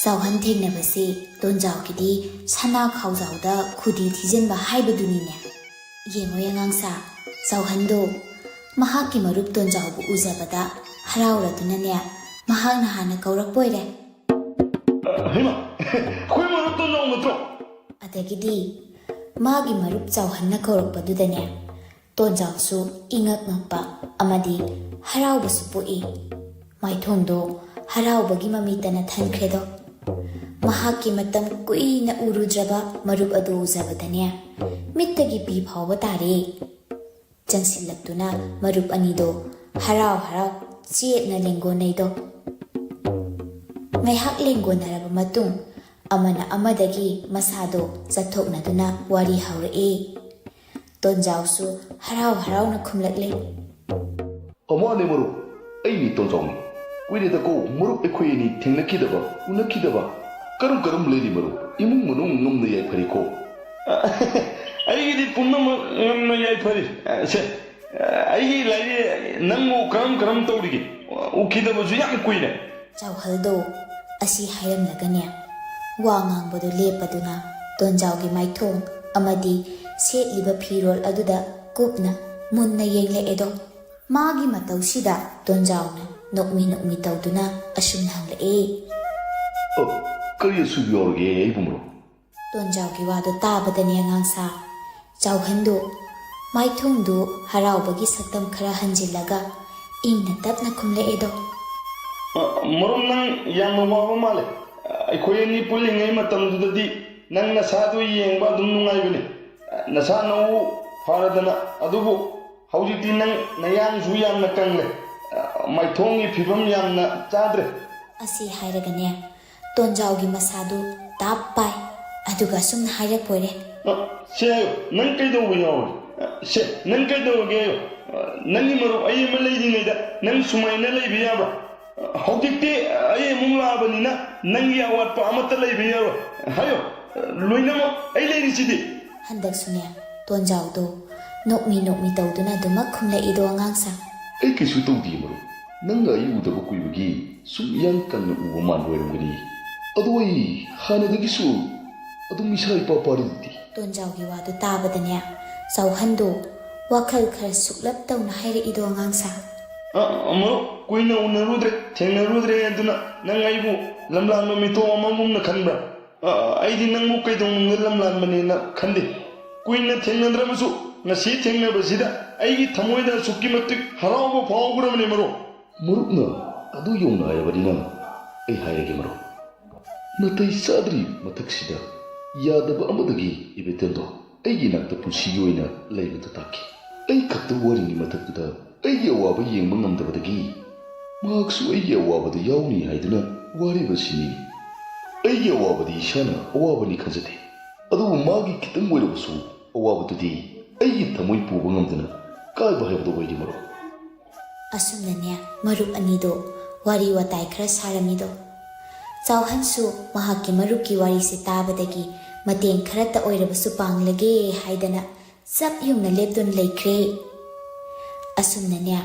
ꯆꯥꯎꯍꯟ ꯊꯦꯡꯅꯕꯁꯤ ꯇꯣꯟꯖꯥꯎꯒꯤꯗꯤ ꯁꯅꯥ ꯈꯥꯎꯖꯥꯎꯗ ꯈꯨꯗꯤ ꯊꯤꯖꯤꯟꯕ ꯍꯥꯏꯕꯗꯨꯅꯤꯅꯦ꯫ ꯌꯦꯡꯉꯣ ꯑꯉꯥꯡꯁꯥ, ꯆꯥꯎꯍꯟꯗꯣ ꯃꯍꯥꯛꯀꯤ ꯃꯔꯨꯞ ꯇꯣꯟꯖꯥꯎꯕꯨ ꯎꯖꯕꯗ ꯍꯔꯥꯎꯔꯗꯨꯅꯅꯦ, ꯃꯍꯥꯛꯅ ꯍꯥꯟꯅ ꯀꯧꯔꯛꯄꯣꯏꯔꯦ꯫ "ꯍꯩꯃꯥ, ꯑꯩꯈꯣꯏ ꯃꯔꯨꯞ ꯇꯣꯟꯖꯥꯎ ꯅꯠꯇ꯭ꯔꯣ?" ꯑꯗꯒꯤꯗꯤ ꯃꯥꯒꯤ ꯃꯔꯨꯞ ꯆꯥꯎꯍꯟꯅ ꯀꯧꯔꯛꯄꯗꯨꯗꯅꯦ, ꯇꯣꯟꯖꯥꯎꯁꯨ ꯏꯉꯛ ꯉꯛꯄ ꯑꯃꯗꯤ ꯍꯔꯥꯎꯕꯁꯨ ꯄꯣꯛꯏ꯫ ꯃꯥꯏꯊꯣꯡꯗꯣ ꯍꯔꯥꯎꯕꯒꯤ ꯃꯃꯤꯠꯇꯅ ꯊꯟꯈ꯭ꯔꯦꯗꯣ꯫ ꯃꯍꯥꯛꯀꯤ ꯃꯇꯝ ꯀꯨꯏꯅ ꯎꯔꯨꯗ꯭ꯔꯕ ꯃꯔꯨꯞ ꯑꯗꯨ ꯎꯖꯕꯗꯅꯦ, ꯃꯤꯠꯇꯒꯤ ꯄꯤ ꯐꯥꯎꯕ ꯇꯥꯔꯦ꯫ ꯆꯪꯁꯤꯜꯂꯛꯇꯨꯅ ꯃꯔꯨꯞ ꯑꯅꯤꯗꯣ ꯍꯔꯥꯎ ꯍꯔꯥꯎ ꯆꯦꯠꯅ ꯂꯦꯡꯒꯣꯟꯅꯩꯗꯣ꯫ ꯉꯥꯏꯍꯥꯛ ꯂꯦꯡꯒꯣꯟꯅꯔꯕ ꯃꯇꯨꯡ, ꯑꯃꯅ ꯑꯃꯗꯒꯤ ꯃꯁꯥꯗꯣ ꯆꯠꯊꯣꯛꯅꯗꯨꯅ ꯋꯥꯔꯤ ꯍꯧꯔꯛꯏ꯫ ꯇꯣꯟꯖꯥꯎꯁꯨ ꯍꯔꯥꯎ ꯍꯔꯥꯎꯅ ꯈꯨꯝꯂꯛꯂꯦ꯫ ꯑꯃꯅꯦ ꯃꯔꯨꯞ, ꯑꯩꯅꯤ ꯇꯣꯟꯖꯥꯎꯅꯤ꯫ ꯀꯨꯏꯔꯦꯗꯀꯣ ꯃꯔꯨꯞ ꯑꯩꯈꯣꯏ ꯑꯅꯤ ꯊꯦꯡꯅꯈꯤꯗꯕ, ꯎꯅꯈꯤꯗꯕ꯫ ꯀꯔꯝ ꯀꯔꯝ ꯂꯩꯔꯤ ꯃꯔꯨꯞ? ꯏꯃꯨꯡ ꯃꯅꯨꯡ ꯉꯝꯅ ꯌꯥꯏꯐꯔꯤꯀꯣ? ꯑꯩꯒꯤꯗꯤ ꯄꯨꯝꯅꯃꯛ ꯉꯝꯅ ꯌꯥꯏꯐꯔꯤ꯫ ꯁꯦ, ꯑꯩꯒꯤ ꯂꯥꯏꯔꯤ, ꯅꯪꯕꯨ ꯀꯔꯝ ꯀꯔꯝ ꯇꯧꯔꯤꯒꯦ? ꯎꯈꯤꯗꯕꯁꯨ ꯌꯥꯝ ꯀꯨꯏꯔꯦ꯫ ꯆꯥꯎꯍꯜꯗꯣ ꯑꯁꯤ ꯍꯥꯏꯔꯝꯂꯒꯅꯦ, ꯋꯥ ꯉꯥꯡꯕꯗꯨ ꯂꯦꯞꯄꯗꯨꯅ ꯇꯣꯟꯖꯥꯎꯒꯤ ꯃꯥꯏꯊꯣꯡ ꯑꯃꯗꯤ ꯁꯦꯠꯂꯤꯕ ꯐꯤꯔꯣꯜ ꯑꯗꯨꯗ ꯀꯨꯞꯅ ꯃꯨꯟꯅ ꯌꯦꯡꯂꯛꯑꯦꯗꯣ꯫ ꯃꯥꯒꯤ ꯃꯇꯧꯁꯤꯗ ꯇꯣꯟꯖꯥꯎꯅ ꯅꯣꯛꯃꯤ ꯅꯣꯛꯃꯤ ꯇꯧꯗꯨꯅ ꯑꯁꯨꯝꯅ ꯍꯪꯂꯛꯑꯦ꯫ ꯑ, ꯀꯔꯤ ꯑꯁꯣꯏꯕ ꯌꯥꯎꯔꯒꯦ ꯑꯩꯕꯨ ꯃꯔꯨꯞ? ꯇꯣꯟꯖꯥꯎꯒꯤ ꯋꯥꯗꯨ ꯇꯥꯕꯗꯅꯦ ꯑꯉꯥꯡꯁꯥ ꯆꯥꯎꯍꯟꯗꯨ ꯃꯥꯏꯊꯣꯡꯗꯨ ꯍꯔꯥꯎꯕꯒꯤ ꯁꯛꯇꯝ ꯈꯔ ꯍꯟꯖꯤꯜꯂꯒ ꯏꯪꯅ ꯇꯞꯅ ꯈꯨꯝꯂꯛꯑꯦꯗꯣ꯫ ꯑ, ꯃꯔꯨꯞ, ꯅꯪ ꯌꯥꯝꯅ ꯋꯥꯕ ꯃꯥꯜꯂꯦ꯫ ꯑ, ꯑꯩꯈꯣꯏ ꯑꯅꯤ ꯄꯨꯜꯂꯤꯉꯩ ꯃꯇꯝꯗꯨꯗꯗꯤ ꯅꯪ ꯅꯁꯥꯗꯨ ꯌꯦꯡꯕ ꯑꯗꯨꯝ ꯅꯨꯡꯉꯥꯏꯕꯅꯤ꯫ ꯑ, ꯅꯁꯥ ꯅꯎ ꯐꯔꯗꯅ, ꯑꯗꯨꯕꯨ ꯍꯧꯖꯤꯛꯇꯤ ꯅꯪ ꯅꯌꯥꯡꯁꯨ ꯌꯥꯝꯅ ꯀꯪꯂꯦ꯫ ꯑ, ꯃꯥꯏꯊꯣꯡꯒꯤ ꯐꯤꯕꯝ ꯌꯥꯝꯅ ꯆꯥꯗ꯭ꯔꯦ꯫ ꯑꯁꯤ ꯍꯥꯏꯔꯒꯅꯦ, ꯇꯣꯟꯖꯥꯎꯒꯤ ꯃꯁꯥꯗꯨ ꯇꯥꯞ ꯄꯥꯏ꯫ ꯑꯗꯨꯒ ꯑꯁꯨꯝꯅ ꯍꯥꯏꯔꯛꯄꯣꯏꯔꯦ꯫ ꯑ, ꯁꯦ ꯍꯥꯏꯌꯨ, ꯅꯪ ꯀꯩꯗꯧꯕ ꯌꯥꯎꯔꯒꯦ? ꯑ, ꯁꯦ, ꯅꯪ ꯀꯩꯗꯧꯔꯒꯦ ꯍꯥꯏꯌꯨ? ꯑ, ꯅꯪꯒꯤ ꯃꯔꯨꯞ ꯑꯩ ꯑꯃ ꯂꯩꯔꯤꯉꯩꯗ ꯅꯪ ꯁꯨꯃꯥꯏꯅ ꯂꯩꯕ ꯌꯥꯕ꯭ꯔꯥ? ꯑ, ꯍꯧꯖꯤꯛꯇꯤ ꯑꯩ ꯑꯃꯨꯛ ꯂꯥꯛꯑꯕꯅꯤꯅ ꯅꯪꯒꯤ ꯑꯋꯥꯠꯄ ꯑꯃꯠꯇ ꯂꯩꯕ ꯌꯥꯔꯣꯏ꯫ ꯍꯥꯏꯌꯨ, ꯑ, ꯂꯣꯏꯅꯃꯛ ꯑꯩ ꯂꯩꯔꯤꯁꯤꯗꯤ꯫ ꯍꯟꯗꯛꯁꯨꯅꯦ, ꯇꯣꯟꯖꯥꯎꯗꯣ ꯅꯣꯛꯃꯤ ꯅꯣꯛꯃꯤ ꯇꯧꯗꯨꯅ ꯑꯗꯨꯃꯛ ꯈꯨꯝꯂꯛꯏꯗꯣ ꯑꯉꯥꯡꯁꯥ꯫ ꯑꯩ ꯀꯩꯁꯨ ꯇꯧꯗꯦ ꯃꯔꯨꯞ, ꯅꯪꯅ ꯑꯩ ꯎꯗꯕ ꯀꯨꯏꯕꯒꯤ ꯁꯨꯝ ꯏꯌꯥꯡ ꯀꯪꯅ ꯎꯕ ꯃꯥꯟꯕ ꯑꯣꯏꯔꯝꯒꯅꯤ꯫ ꯑꯗꯣ ꯑꯩ ꯍꯥꯟꯅꯗꯒꯤꯁꯨ ꯑꯗꯨꯝ ꯏꯁꯥ ꯏꯄꯥ ꯄꯥꯔꯤꯗꯨꯗꯤ꯫ ꯇꯣꯟꯖꯥꯎꯒꯤ ꯋꯥꯗꯨ ꯇꯥꯕꯗꯅꯦ, ꯆꯥꯎꯍꯟꯗꯨ ꯋꯥꯈꯜ ꯈꯔ ꯁꯨꯛꯂꯞ ꯇꯧꯅ ꯍꯥꯏꯔꯛꯏꯗꯣ ꯑꯉꯥꯡꯁꯥ꯫ ꯑ, ꯃꯔꯨꯞ, ꯀꯨꯏꯅ ꯎꯅꯔꯨꯗ꯭ꯔꯦ, ꯊꯦꯡꯅꯔꯨꯗ꯭ꯔꯦ ꯑꯗꯨꯅ ꯅꯪ ꯑꯩꯕꯨ ꯂꯝꯂꯥꯟꯕ ꯃꯤꯇꯣꯞ ꯑꯃꯒꯨꯝꯅ ꯈꯟꯕ꯭ꯔꯥ? ꯑ, ꯑꯩꯗꯤ ꯅꯪꯕꯨ ꯀꯩꯗꯧꯅꯨꯡꯗ ꯂꯝꯂꯥꯟꯕꯅꯦꯅ ꯈꯟꯗꯦ꯫ ꯀꯨꯏꯅ ꯊꯦꯡꯅꯗ꯭ꯔꯕꯁꯨ ꯉꯁꯤ ꯊꯦꯡꯅꯕꯁꯤꯗ ꯑꯩꯒꯤ ꯊꯃꯣꯏꯗ ꯑꯁꯨꯛꯀꯤ ꯃꯇꯤꯛ ꯍꯔꯥꯎꯕ ꯐꯥꯎꯈ꯭ꯔꯕꯅꯦ ꯃꯔꯨꯞ꯫ ꯃꯔꯨꯞꯅ ꯑꯗꯨ ꯌꯧꯅ ꯍꯥꯏꯔꯕꯅꯤꯅ ꯑꯩ ꯍꯥꯏꯔꯒꯦ ꯃꯔꯨꯞ꯫ ꯅꯥꯇꯩ ꯆꯥꯗ꯭ꯔꯤ ꯃꯊꯛꯁꯤꯗ ꯌꯥꯗꯕ ꯑꯃꯗꯒꯤ ꯏꯕꯦꯇꯣꯟꯗꯣ ꯑꯩꯒꯤ ꯏꯅꯥꯛꯇ ꯄꯨꯟꯁꯤꯒꯤ ꯑꯣꯏꯅ ꯂꯩꯕꯗ ꯇꯥꯈꯤ꯫ ꯑꯩ ꯈꯛꯇ ꯋꯥꯔꯤꯉꯩ ꯃꯊꯛꯇꯨꯗ ꯑꯩꯒꯤ ꯑꯋꯥꯕ ꯌꯦꯡꯕ ꯉꯝꯗꯕꯗꯒꯤ ꯃꯍꯥꯛꯁꯨ ꯑꯩꯒꯤ ꯑꯋꯥꯕꯗ ꯌꯥꯎꯅꯤ ꯍꯥꯏꯗꯨꯅ ꯋꯥꯔꯤꯕꯁꯤꯅꯤ꯫ ꯑꯩꯒꯤ ꯑꯋꯥꯕꯗꯤ ꯏꯁꯥꯅ ꯑꯋꯥꯕꯅꯤ ꯈꯟꯖꯗꯦ, ꯑꯗꯨꯕꯨ ꯃꯥꯒꯤ ꯈꯤꯇꯪ ꯑꯣꯏꯔꯕꯁꯨ ꯑꯋꯥꯕꯗꯨꯗꯤ ꯑꯩꯒꯤ ꯊꯃꯣꯏ ꯄꯨꯕ ꯉꯝꯗꯅ ꯀꯥꯏꯕ ꯍꯥꯏꯕꯗꯨ ꯑꯣꯏꯔꯤ ꯃꯔꯨꯞ꯫ ꯑꯁꯨꯝꯅꯅꯦ ꯃꯔꯨꯞ ꯑꯅꯤꯗꯣ ꯋꯥꯔꯤ ꯋꯥꯇꯥꯏ ꯈꯔ ꯁꯥꯔꯝꯃꯤꯗꯣ꯫ ꯆꯥꯎꯍꯟꯁꯨ ꯃꯍꯥꯛꯀꯤ ꯃꯔꯨꯞꯀꯤ ꯋꯥꯔꯤꯁꯦ ꯇꯥꯕꯗꯒꯤ ꯃꯇꯦꯡ ꯈꯔꯇ ꯑꯣꯏꯔꯕꯁꯨ ꯄꯥꯡꯂꯒꯦ ꯍꯥꯏꯗꯅ ꯆꯞ ꯌꯨꯡꯅ ꯂꯦꯞꯇꯨꯅ ꯂꯩꯈ꯭ꯔꯦ꯫ ꯑꯁꯨꯝꯅꯅꯦ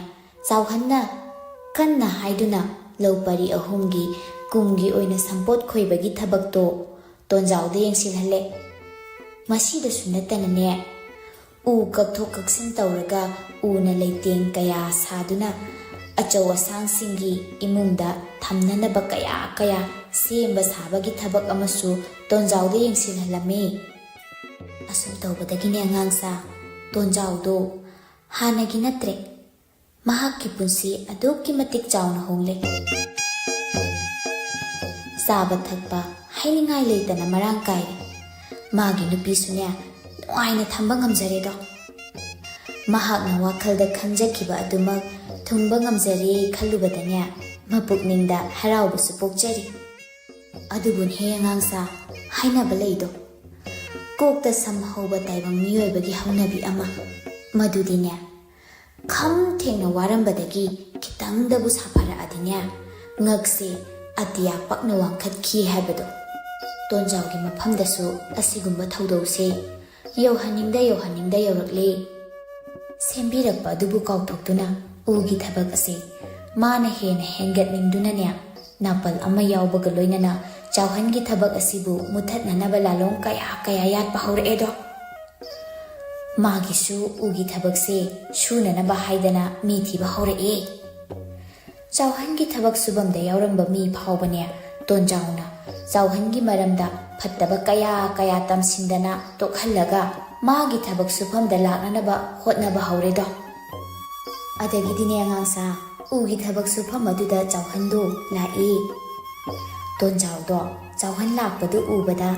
ꯆꯥꯎꯍꯟꯅ ꯀꯟꯅ ꯍꯥꯏꯗꯨꯅ ꯂꯧ ꯄꯔꯤ ꯑꯍꯨꯝꯒꯤ ꯀꯨꯝꯒꯤ ꯑꯣꯏꯅ ꯁꯝꯄꯣꯠ ꯈꯣꯏꯕꯒꯤ ꯊꯕꯛꯇꯣ ꯇꯣꯟꯖꯥꯎꯗ ꯌꯦꯡꯁꯤꯜꯍꯜꯂꯦ꯫ ꯃꯁꯤꯗꯁꯨ ꯅꯠꯇꯅꯅꯦ ꯎ ꯀꯛꯊꯣꯛ ꯀꯛꯁꯤꯟ ꯇꯧꯔꯒ ꯎꯅ ꯂꯩꯇꯦꯡ ꯀꯌꯥ ꯁꯥꯗꯨꯅ ꯑꯆꯧ ꯑꯁꯥꯡꯁꯤꯡꯒꯤ ꯏꯃꯨꯡꯗ ꯊꯝꯅꯅꯕ ꯀꯌꯥ ꯀꯌꯥ ꯁꯦꯝꯕ ꯁꯥꯕꯒꯤ ꯊꯕꯛ ꯑꯃꯁꯨ ꯇꯣꯟꯖꯥꯎꯗ ꯌꯦꯡꯁꯤꯜꯍꯜꯂꯝꯃꯤ꯫ ꯑꯁꯨꯝ ꯇꯧꯕꯗꯒꯤꯅꯦ ꯑꯉꯥꯡꯁꯥ, ꯇꯣꯟꯖꯥꯎꯗꯣ ꯍꯥꯟꯅꯒꯤ ꯅꯠꯇ꯭ꯔꯦ꯫ ꯃꯍꯥꯛꯀꯤ ꯄꯨꯟꯁꯤ ꯑꯗꯨꯛꯀꯤ ꯃꯇꯤꯛ ꯆꯥꯎꯅ ꯍꯣꯡꯂꯦ꯫ ꯆꯥꯕ ꯊꯛꯄ ꯍꯥꯏꯅꯤꯡꯉꯥꯏ ꯂꯩꯇꯅ ꯃꯔꯥꯡ ꯀꯥꯏꯔꯦ꯫ ꯃꯥꯒꯤ ꯅꯨꯄꯤꯁꯨꯅꯦ ꯅꯨꯡꯉꯥꯏꯅ ꯊꯝꯕ ꯉꯝꯖꯔꯦꯗꯣ꯫ ꯃꯍꯥꯛꯅ ꯋꯥꯈꯜꯗ ꯈꯟꯖꯈꯤꯕ ꯑꯗꯨꯃꯛ ꯊꯨꯡꯕ ꯉꯝꯖꯔꯦ ꯈꯜꯂꯨꯕꯗꯅꯦ ꯃꯄꯨꯛꯅꯤꯡꯗ ꯍꯔꯥꯎꯕꯁꯨ ꯄꯣꯛꯆꯔꯤ꯫ ꯑꯗꯨꯕꯨꯅꯦꯍꯦ ꯑꯉꯥꯡꯁꯥ, ꯍꯥꯏꯅꯕ ꯂꯩꯗꯣ, ꯀꯣꯛꯇ ꯁꯝ ꯍꯧꯕ ꯇꯥꯏꯕꯪ ꯃꯤꯑꯣꯏꯕꯒꯤ ꯍꯧꯅꯕꯤ ꯑꯃ, ꯃꯗꯨꯗꯤꯅꯦ ꯈꯝ ꯊꯦꯡꯅ ꯋꯥꯔꯝꯕꯗꯒꯤ ꯈꯤꯇꯪꯗꯕꯨ ꯁꯥꯐꯔꯛꯑꯗꯤꯅꯦ ꯉꯛꯁꯦ ꯑꯇꯤꯌꯥ ꯄꯛꯅ ꯋꯥꯡꯈꯠꯈꯤ ꯍꯥꯏꯕꯗꯣ꯫ ꯇꯣꯟꯖꯥꯎꯒꯤ ꯃꯐꯝꯗꯁꯨ ꯑꯁꯤꯒꯨꯝꯕ ꯊꯧꯗꯧꯁꯦ ꯌꯧꯍꯟꯅꯤꯡꯗ ꯌꯧꯍꯟꯅꯤꯡꯗ ꯌꯧꯔꯛꯂꯦ꯫ ꯁꯦꯝꯕꯤꯔꯛꯄ ꯑꯗꯨꯕꯨ ꯀꯥꯎꯊꯣꯛꯇꯨꯅ ꯎꯒꯤ ꯊꯕꯛ ꯑꯁꯤ ꯃꯥꯅ ꯍꯦꯟꯅ ꯍꯦꯟꯒꯠꯅꯤꯡꯗꯨꯅꯅꯦ ꯅꯥꯄꯜ ꯑꯃ ꯌꯥꯎꯕꯒ ꯂꯣꯏꯅꯅ ꯆꯥꯎꯍꯟꯒꯤ ꯊꯕꯛ ꯑꯁꯤꯕꯨ ꯃꯨꯊꯠꯅꯅꯕ ꯂꯥꯂꯣꯡ ꯀꯌꯥ ꯀꯌꯥ ꯌꯥꯠꯄ ꯍꯧꯔꯛꯑꯦꯗꯣ꯫ ꯃꯥꯒꯤꯁꯨ ꯎꯒꯤ ꯊꯕꯛꯁꯦ ꯁꯨꯅꯅꯕ ꯍꯥꯏꯗꯅ ꯃꯤ ꯊꯤꯕ ꯍꯧꯔꯛꯑꯦ꯫ ꯆꯥꯎꯍꯟꯒꯤ ꯊꯕꯛ ꯁꯨꯐꯝꯗ ꯌꯥꯎꯔꯝꯕ ꯃꯤ ꯐꯥꯎꯕꯅꯦ ꯇꯣꯟꯖꯥꯎꯅ ꯆꯥꯎꯍꯟꯒꯤ ꯃꯔꯝꯗ ꯐꯠꯇꯕ ꯀꯌꯥ ꯀꯌꯥ ꯇꯝꯁꯤꯟꯗꯅ ꯇꯣꯛꯍꯜꯂꯒ ꯃꯥꯒꯤ ꯊꯕꯛ ꯁꯨꯐꯝꯗ ꯂꯥꯛꯅꯅꯕ ꯍꯣꯠꯅꯕ ꯍꯧꯔꯦꯗꯣ꯫ ꯑꯗꯒꯤꯗꯤꯅꯦ ꯑꯉꯥꯡꯁꯥ, ꯎꯒꯤ ꯊꯕꯛ ꯁꯨꯐꯝ ꯑꯗꯨꯗ ꯆꯥꯎꯍꯟꯗꯣ ꯂꯥꯛꯏ꯫ ꯇꯣꯟꯖꯥꯎꯗꯣ ꯆꯥꯎꯍꯟ ꯂꯥꯛꯄꯗꯨ ꯎꯕꯗ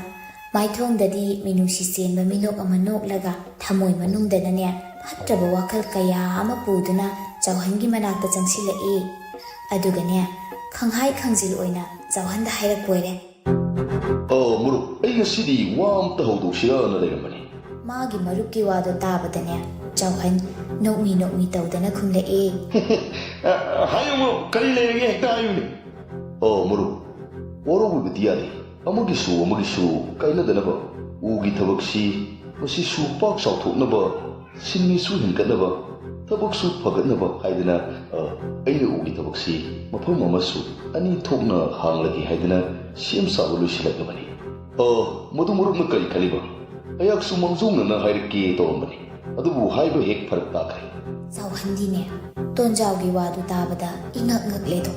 ꯃꯥꯏꯊꯣꯡꯗꯗꯤ ꯃꯤꯅꯨꯡꯁꯤ ꯆꯦꯟꯕ ꯃꯤꯅꯣꯛ ꯑꯃ ꯅꯣꯛꯂꯒ ꯊꯃꯣꯏ ꯃꯅꯨꯡꯗꯅꯅꯦ ꯐꯠꯇ꯭ꯔꯕ ꯋꯥꯈꯜ ꯀꯌꯥ ꯑꯃ ꯄꯨꯗꯨꯅ ꯆꯥꯎꯍꯟꯒꯤ ꯃꯅꯥꯛꯇ ꯆꯪꯁꯤꯜꯂꯛꯏ꯫ ꯑꯗꯨꯒꯅꯦ ꯈꯪꯍꯥꯏ ꯈꯪꯖꯤꯜ ꯑꯣꯏꯅ ꯆꯥꯎꯍꯟꯗ ꯍꯥꯏꯔꯛꯄ ꯑꯣꯏꯔꯦ꯫ ꯑ, ꯃꯔꯨꯞ, ꯑꯩ ꯉꯁꯤꯗꯤ ꯋꯥ ꯑꯝꯇ ꯍꯧꯗꯣꯛꯁꯤꯔꯅ ꯂꯩꯔꯝꯕꯅꯤ꯫ ꯃꯥꯒꯤ ꯃꯔꯨꯞꯀꯤ ꯋꯥꯗꯣ ꯇꯥꯕꯗꯅꯦ ꯆꯥꯎꯍꯟ ꯅꯣꯛꯃꯤ ꯅꯣꯛꯃꯤ ꯇꯧꯗꯅ ꯈꯨꯝꯂꯛꯑꯦ꯫ ꯑ, ꯍꯥꯏꯌꯨ ꯃꯔꯨꯞ, ꯀꯔꯤ ꯂꯩꯔꯒꯦ ꯍꯦꯛꯇ ꯍꯥꯏꯌꯨꯅꯦ꯫ ꯑꯣ ꯃꯔꯨꯞ, ꯋꯥꯔꯧꯕꯤꯕꯗꯤ ꯌꯥꯗꯦ꯫ ꯑꯃꯒꯤꯁꯨ ꯑꯃꯒꯤꯁꯨ ꯀꯥꯏꯅꯗꯅꯕ ꯎꯒꯤ ꯊꯕꯛꯁꯤ ꯃꯁꯤꯁꯨ ꯄꯥꯛ ꯆꯥꯎꯊꯣꯛꯅꯕ, ꯁꯤꯟꯃꯤꯁꯨ ꯍꯦꯟꯒꯠꯅꯕ, ꯊꯕꯛꯁꯨ ꯐꯒꯠꯅꯕ ꯍꯥꯏꯗꯅ, ꯑ, ꯑꯩꯅ ꯎꯒꯤ ꯊꯕꯛꯁꯤ ꯃꯐꯝ ꯑꯃꯁꯨ ꯑꯅꯤ ꯊꯣꯛꯅ ꯍꯥꯡꯂꯒꯦ ꯍꯥꯏꯗꯅ ꯁꯦꯝ ꯁꯥꯕ ꯂꯣꯏꯁꯤꯜꯂꯛꯂꯕꯅꯤ꯫ ꯑ, ꯃꯗꯨ ꯃꯔꯨꯞꯅ ꯀꯔꯤ ꯈꯜꯂꯤꯕ? ꯑꯩꯍꯥꯛꯁꯨ ꯃꯥꯡꯖꯧꯅꯅ ꯍꯥꯏꯔꯛꯀꯦ ꯇꯧꯔꯝꯕꯅꯤ, ꯑꯗꯨꯕꯨ ꯍꯥꯏꯕ ꯍꯦꯛ ꯐꯔꯛ ꯇꯥꯈ꯭ꯔꯦ꯫ ꯆꯥꯎꯍꯟꯗꯤꯅꯦ ꯇꯣꯟꯖꯥꯎꯒꯤ ꯋꯥꯗꯨ ꯇꯥꯕꯗ ꯏꯉꯛ ꯉꯛꯂꯦꯗꯣ꯫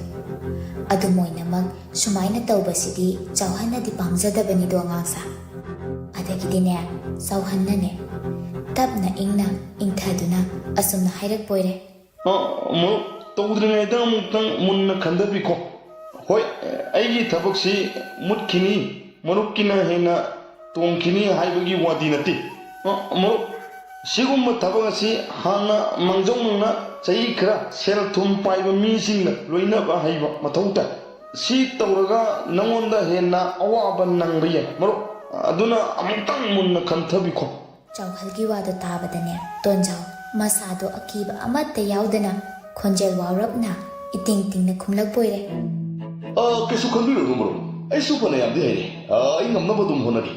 ꯑꯗꯨꯝ ꯑꯣꯏꯅꯃꯛ ꯁꯨꯃꯥꯏꯅ ꯇꯧꯕꯁꯤꯗꯤ ꯆꯥꯎꯍꯟꯅꯗꯤ ꯄꯥꯝꯖꯗꯕꯅꯤꯗꯣ ꯑꯉꯥꯡꯁꯥ꯫ ꯑꯗꯒꯤꯗꯤꯅꯦ ꯆꯥꯎꯍꯟꯅꯅꯦ ꯇꯞꯅ ꯏꯪꯅ ꯏꯪꯊꯗꯨꯅ ꯑꯁꯨꯝꯅ ꯍꯥꯏꯔꯛꯄꯣꯏꯔꯦ꯫ ꯑ, ꯃꯔꯨꯞ, ꯇꯧꯗ꯭ꯔꯤꯉꯩꯗ ꯑꯃꯨꯛꯇꯪ ꯃꯨꯟꯅ ꯈꯟꯊꯕꯤꯈꯣ꯫ ꯍꯣꯏ, ꯑꯩꯒꯤ ꯊꯕꯛꯁꯤ ꯃꯨꯠꯈꯤꯅꯤ, ꯃꯔꯨꯞꯀꯤꯅ ꯍꯦꯟꯅ ꯇꯣꯡꯈꯤꯅꯤ ꯍꯥꯏꯕꯒꯤ ꯋꯥꯗꯤ ꯅꯠꯇꯦ꯫ ꯑ, ꯃꯔꯨꯞ, ꯁꯤꯒꯨꯝꯕ ꯊꯕꯛ ꯑꯁꯤ ꯍꯥꯟꯅ ꯃꯥꯡꯖꯧꯅꯅ ꯆꯍꯤ ꯈꯔ ꯁꯦꯜ ꯊꯨꯝ ꯄꯥꯏꯕ ꯃꯤꯁꯤꯡꯒ ꯂꯣꯏꯅꯕ ꯍꯩꯕ ꯃꯊꯧ ꯇꯥꯏ꯫ ꯁꯤ ꯇꯧꯔꯒ ꯅꯉꯣꯟꯗ ꯍꯦꯟꯅ ꯑꯋꯥꯕ ꯅꯪꯕ ꯌꯥꯏ꯫ ꯃꯔꯨꯞ, ꯑꯗꯨꯅ ꯑꯃꯨꯛꯇꯪ ꯃꯨꯟꯅ ꯈꯟꯊꯕꯤꯈꯣ꯫ ꯆꯥꯎꯍꯜꯒꯤ ꯋꯥꯗꯣ ꯇꯥꯕꯗꯅꯦ ꯇꯣꯟꯖꯥꯎ ꯃꯁꯥꯗꯣ ꯑꯀꯤꯕ ꯑꯃꯠꯇ ꯌꯥꯎꯗꯅ ꯈꯣꯟꯖꯦꯜ ꯋꯥꯎꯔꯞꯅ ꯏꯇꯤꯡ ꯇꯤꯡꯅ ꯈꯨꯝꯂꯛꯄꯣꯏꯔꯦ꯫ ꯑ, ꯀꯩꯁꯨ ꯈꯟꯕꯤꯔꯨꯅꯨ ꯃꯔꯨꯞ, ꯑꯩꯁꯨ ꯐꯅꯌꯥꯝꯗꯤ ꯍꯩꯔꯦ꯫ ꯑ, ꯑꯩ ꯉꯝꯅꯕ ꯑꯗꯨꯝ ꯍꯣꯠꯅꯒꯦ꯫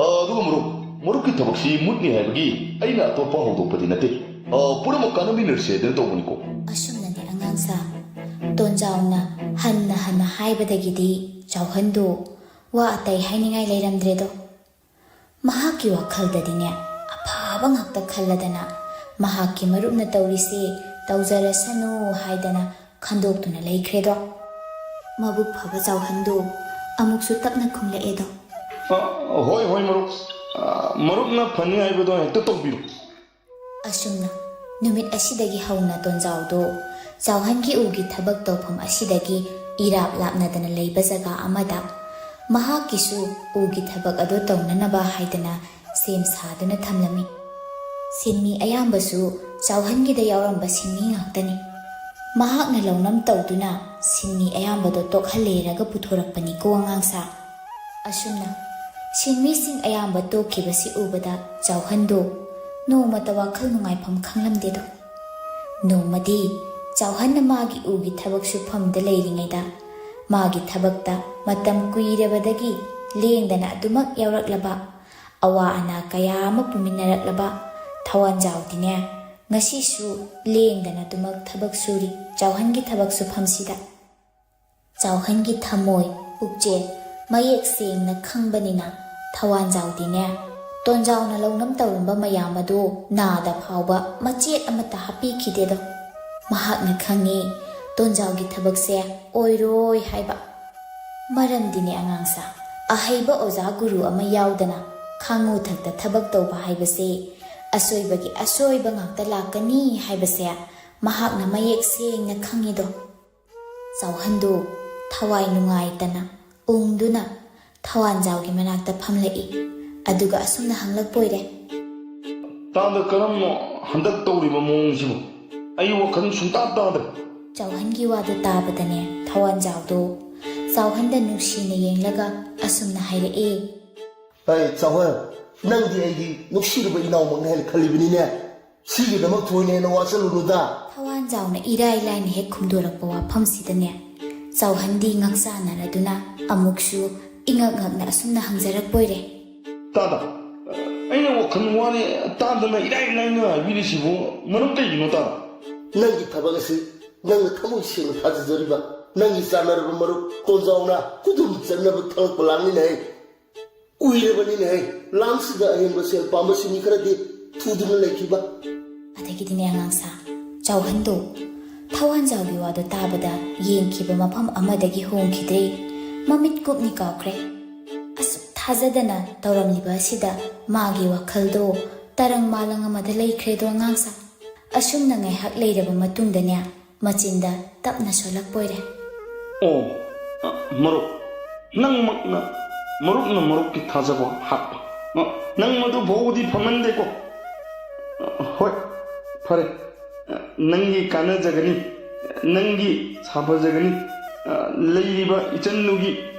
ꯑ, ꯑꯗꯨꯒ ꯃꯔꯨꯞ, ꯃꯔꯨꯞꯀꯤ ꯊꯕꯛꯁꯤ ꯃꯨꯠꯅꯤ ꯍꯥꯏꯕꯒꯤ ꯑꯩꯅ ꯑꯇꯣꯞꯄ ꯍꯧꯗꯣꯛꯄꯗꯤ ꯅꯠꯇꯦ꯫ ꯑ, ꯄꯨꯝꯅꯃꯛ ꯀꯥꯟꯅꯃꯤꯟꯅꯔꯁꯦ ꯍꯥꯏꯗꯅ ꯇꯧꯕꯅꯤꯀꯣ꯫ ꯑꯁꯨꯝꯅꯅꯦ ꯑꯉꯥꯡꯁꯥ ꯇꯣꯟꯖꯥꯎꯅ ꯍꯟꯅ ꯍꯟꯅ ꯍꯥꯏꯕꯗꯒꯤꯗꯤ ꯆꯥꯎꯍꯟꯗꯣ ꯋꯥ ꯑꯇꯩ ꯍꯥꯏꯅꯤꯡꯉꯥꯏ ꯂꯩꯔꯝꯗ꯭ꯔꯦꯗꯣ꯫ ꯃꯍꯥꯛꯀꯤ ꯋꯥꯈꯜꯗꯗꯤꯅꯦ ꯑꯐꯕ ꯉꯥꯛꯇ ꯈꯜꯂꯗꯅ ꯃꯍꯥꯛꯀꯤ ꯃꯔꯨꯞꯅ ꯇꯧꯔꯤꯁꯦ ꯇꯧꯖꯔꯁꯅꯨ ꯍꯥꯏꯗꯅ ꯈꯟꯗꯣꯛꯇꯨꯅ ꯂꯩꯈ꯭ꯔꯦꯗꯣ꯫ ꯃꯕꯨꯛ ꯐꯕ ꯆꯥꯎꯍꯟꯗꯣ ꯑꯃꯨꯛꯁꯨ ꯇꯞꯅ ꯈꯨꯝꯂꯛꯑꯦꯗꯣ꯫ ꯑ, ꯍꯣꯏ, ꯍꯣꯏ, ꯃꯔꯨꯞ꯫ ꯑ, ꯃꯔꯨꯞꯅ ꯐꯅꯤ ꯍꯥꯏꯕꯗꯣ ꯍꯦꯛꯇ ꯇꯧꯕꯤꯔꯣ꯫ ꯑꯁꯨꯝꯅ ꯅꯨꯃꯤꯠ ꯑꯁꯤꯗꯒꯤ ꯍꯧꯅ ꯇꯣꯟꯖꯥꯎꯗꯣ ꯆꯥꯎꯍꯟꯒꯤ ꯎꯒꯤ ꯊꯕꯛ ꯇꯧꯐꯝ ꯑꯁꯤꯗꯒꯤ ꯏꯔꯥꯞ ꯂꯥꯞꯅꯗꯅ ꯂꯩꯕ ꯖꯒꯥ ꯑꯃꯗ ꯃꯍꯥꯛꯀꯤꯁꯨ ꯎꯒꯤ ꯊꯕꯛ ꯑꯗꯨ ꯇꯧꯅꯅꯕ ꯍꯥꯏꯗꯅ ꯁꯦꯝ ꯁꯥꯗꯨꯅ ꯊꯝꯂꯝꯃꯤ꯫ ꯁꯤꯟꯃꯤ ꯑꯌꯥꯝꯕꯁꯨ ꯆꯥꯎꯍꯟꯒꯤꯗ ꯌꯥꯎꯔꯝꯕ ꯁꯤꯟꯃꯤ ꯉꯥꯛꯇꯅꯤ꯫ ꯃꯍꯥꯛꯅ ꯂꯧꯅꯝ ꯇꯧꯗꯨꯅ ꯁꯤꯟꯃꯤ ꯑꯌꯥꯝꯕꯗꯣ ꯇꯣꯛꯍꯜꯂꯦꯔꯒ ꯄꯨꯊꯣꯔꯛꯄꯅꯤꯀꯣ ꯑꯉꯥꯡꯁꯥ꯫ ꯑꯁꯨꯝꯅ ꯁꯤꯟꯃꯤꯁꯤꯡ ꯑꯌꯥꯝꯕ ꯇꯣꯛꯈꯤꯕꯁꯤ ꯎꯕꯗ ꯆꯥꯎꯍꯟꯗꯣ ꯅꯣꯡꯃꯇ ꯋꯥꯈꯜ ꯅꯨꯡꯉꯥꯏꯐꯝ ꯈꯪꯂꯝꯗꯦꯗꯣ꯫ ꯅꯣꯡꯃꯗꯤ ꯆꯥꯎꯍꯟꯅ ꯃꯥꯒꯤ ꯎꯒꯤ ꯊꯕꯛ ꯁꯨꯐꯝꯗ ꯂꯩꯔꯤꯉꯩꯗ, ꯃꯥꯒꯤ ꯊꯕꯛꯇ ꯃꯇꯝ ꯀꯨꯏꯔꯕꯗꯒꯤ ꯂꯦꯡꯗꯅ ꯑꯗꯨꯃꯛ ꯌꯥꯎꯔꯛꯂꯕ, ꯑꯋꯥ ꯑꯅꯥ ꯀꯌꯥ ꯑꯃ ꯄꯨꯃꯤꯟꯅꯔꯛꯂꯕ ꯊꯋꯥꯟꯖꯥꯎꯗꯤꯅꯦ, ꯉꯁꯤꯁꯨ ꯂꯦꯡꯗꯅ ꯑꯗꯨꯃꯛ ꯊꯕꯛ ꯁꯨꯔꯤ ꯆꯥꯎꯍꯟꯒꯤ ꯊꯕꯛ ꯁꯨꯐꯝꯁꯤꯗ꯫ ꯆꯥꯎꯍꯟꯒꯤ ꯊꯃꯣꯏ, ꯄꯨꯛꯆꯦꯜ ꯃꯌꯦꯛ ꯁꯦꯡꯅ ꯈꯪꯕꯅꯤꯅ ꯊꯋꯥꯟꯖꯥꯎꯗꯤꯅꯦ, ꯇꯣꯟꯖꯥꯎꯅ ꯂꯧꯅꯝ ꯇꯧꯔꯝꯕ ꯃꯌꯥꯝ ꯑꯗꯨ ꯅꯥꯗ ꯐꯥꯎꯕ ꯃꯆꯦꯠ ꯑꯃꯠꯇ ꯍꯥꯞꯄꯤꯈꯤꯗꯦꯗꯣ꯫ ꯃꯍꯥꯛꯅ ꯈꯪꯉꯤ, ꯇꯣꯟꯖꯥꯎꯒꯤ ꯊꯕꯛꯁꯦ ꯑꯣꯏꯔꯣꯏ ꯍꯥꯏꯕ꯫ ꯃꯔꯝꯗꯤꯅꯦ ꯑꯉꯥꯡꯁꯥ, ꯑꯍꯩꯕ ꯑꯣꯖꯥ ꯒꯨꯔꯨ ꯑꯃ ꯌꯥꯎꯗꯅ ꯈꯥꯉꯨ ꯊꯛꯇ ꯊꯕꯛ ꯇꯧꯕ ꯍꯥꯏꯕꯁꯦ ꯑꯁꯣꯏꯕꯒꯤ ꯑꯁꯣꯏꯕ ꯉꯥꯛꯇ ꯂꯥꯛꯀꯅꯤ ꯍꯥꯏꯕꯁꯦ ꯃꯍꯥꯛꯅ ꯃꯌꯦꯛ ꯁꯦꯡꯅ ꯈꯪꯉꯤꯗꯣ꯫ ꯆꯥꯎꯍꯟꯗꯨ ꯊꯋꯥꯏ ꯅꯨꯡꯉꯥꯏꯇꯅ ꯎꯪꯗꯨꯅ ꯊꯋꯥꯟꯖꯥꯎꯒꯤ ꯃꯅꯥꯛꯇ ꯐꯝꯂꯛꯏ꯫ ꯑꯗꯨꯒ ꯑꯁꯨꯝꯅ ꯍꯪꯂꯛꯄ ꯑꯣꯏꯔꯦ꯫ "ꯇꯥꯗ, ꯀꯔꯝꯅꯣ ꯍꯟꯗꯛ ꯇꯧꯔꯤꯕ ꯃꯑꯣꯡꯁꯤꯕꯨ? ꯑꯩ ꯋꯥꯈꯜ ꯁꯨꯡꯇꯥ ꯇꯥꯗ꯭ꯔꯦ꯫" ꯆꯥꯎꯍꯟꯒꯤ ꯋꯥꯗꯨ ꯇꯥꯕꯗꯅꯦ ꯊꯋꯥꯟꯖꯥꯎꯗꯣ ꯆꯥꯎꯍꯟꯗ ꯅꯨꯡꯁꯤꯅ ꯌꯦꯡꯂꯒ ꯑꯁꯨꯝꯅ ꯍꯥꯏꯔꯛꯏ꯫ "ꯑꯩ ꯆꯥꯎꯍꯟ, ꯅꯪꯗꯤ ꯑꯩꯒꯤ ꯅꯨꯡꯁꯤꯔꯕ ꯏꯅꯥꯎꯃꯛꯅꯤ ꯍꯥꯏꯅ ꯈꯜꯂꯤꯕꯅꯤꯅꯦ꯫ ꯁꯤꯒꯤꯗꯃꯛ ꯊꯣꯏꯅ ꯍꯦꯟꯅ ꯋꯥꯁꯜꯂꯨꯅꯨꯗ꯫" ꯊꯋꯥꯟꯖꯥꯎꯅ ꯏꯔꯥꯏ ꯂꯥꯏꯅ ꯍꯦꯛ ꯈꯨꯝꯗꯣꯔꯛꯄ ꯋꯥꯐꯝꯁꯤꯗꯅꯦ, ꯆꯥꯎꯍꯟꯗꯤ ꯉꯛꯆꯥꯟꯅꯔꯗꯨꯅ ꯑꯃꯨꯛꯁꯨ ꯏꯉꯛ ꯉꯛꯅ ꯑꯁꯨꯝꯅ ꯍꯪꯖꯔꯛꯄ ꯑꯣꯏꯔꯦ꯫ "ꯇꯥꯗ, ꯑꯩꯅ ꯋꯥꯈꯜ ꯋꯥꯔꯦ, ꯇꯥꯗꯅ ꯏꯔꯥꯏ ꯂꯥꯏꯅ ꯍꯥꯏꯕꯤꯔꯤꯁꯤꯕꯨ ꯃꯔꯝ ꯀꯩꯒꯤꯅꯣ, ꯇꯥꯗ?" "ꯅꯪꯒꯤ ꯊꯕꯛ ꯑꯁꯤ ꯅꯪꯅ ꯊꯃꯣꯏ ꯁꯦꯡꯅ ꯊꯥꯖꯖꯔꯤꯕ ꯅꯪꯒꯤ ꯆꯥꯟꯅꯔꯕ ꯃꯔꯨꯞ ꯇꯣꯟꯖꯥꯎꯅ ꯈꯨꯗꯨꯝ ꯆꯟꯅꯕ ꯊꯣꯛꯂꯛꯄ ꯂꯥꯡꯅꯤꯅꯦ꯫ ꯀꯨꯏꯔꯕꯅꯤꯅꯦ, ꯂꯥꯡꯁꯤꯗ ꯑꯍꯦꯟꯕ ꯁꯦꯜ ꯄꯥꯝꯕꯁꯤꯡ ꯃꯤ ꯈꯔꯗꯤ ꯊꯨꯗꯨꯅ ꯂꯩꯈꯤꯕ꯫" ꯑꯗꯒꯤꯗꯤꯅꯦ ꯑꯉꯥꯡꯁꯥ, ꯆꯥꯎꯍꯟꯗꯣ ꯊꯋꯥꯟꯖꯥꯎꯒꯤ ꯋꯥꯗꯣ ꯇꯥꯕꯗ ꯌꯦꯡꯈꯤꯕ ꯃꯐꯝ ꯑꯃꯗꯒꯤ ꯍꯣꯡꯈꯤꯗ꯭ꯔꯦ꯫ ꯃꯃꯤꯠ ꯀꯨꯞꯅꯤ ꯀꯥꯎꯈ꯭ꯔꯦ꯫ ꯑꯁꯨꯛ ꯊꯥꯖꯗꯅ ꯇꯧꯔꯝꯂꯤꯕ ꯑꯁꯤꯗ ꯃꯥꯒꯤ ꯋꯥꯈꯜꯗꯣ ꯇꯔꯪ ꯃꯥꯂꯪ ꯑꯃꯗ ꯂꯩꯈ꯭ꯔꯦꯗꯣ ꯑꯉꯥꯡꯁꯥ꯫ ꯑꯁꯨꯝꯅ ꯉꯥꯏꯍꯥꯛ ꯂꯩꯔꯕ ꯃꯇꯨꯡꯗꯅꯦ, ꯃꯆꯤꯟꯗ ꯇꯞꯅ ꯁꯣꯜꯂꯛꯄ ꯑꯣꯏꯔꯦ꯫ "ꯑꯣ, ꯑ, ꯃꯔꯨꯞ, ꯅꯪꯃꯛꯅ, ꯃꯔꯨꯞꯅ ꯃꯔꯨꯞꯀꯤ ꯊꯥꯖꯕ ꯍꯥꯠꯄ꯫ ꯑ, ꯅꯪ ꯃꯗꯨ ꯐꯥꯎꯕꯗꯤ ꯐꯪꯍꯟꯗꯦꯀꯣ? ꯑ, ꯍꯣꯏ, ꯐꯔꯦ꯫ ꯑ, ꯅꯪꯒꯤ ꯀꯥꯟꯅꯖꯒꯅꯤ, ꯅꯪꯒꯤ ꯁꯥꯐꯖꯒꯅꯤ꯫ ꯑ, ꯂꯩꯔꯤꯕ ꯏꯆꯟꯗꯨꯒꯤ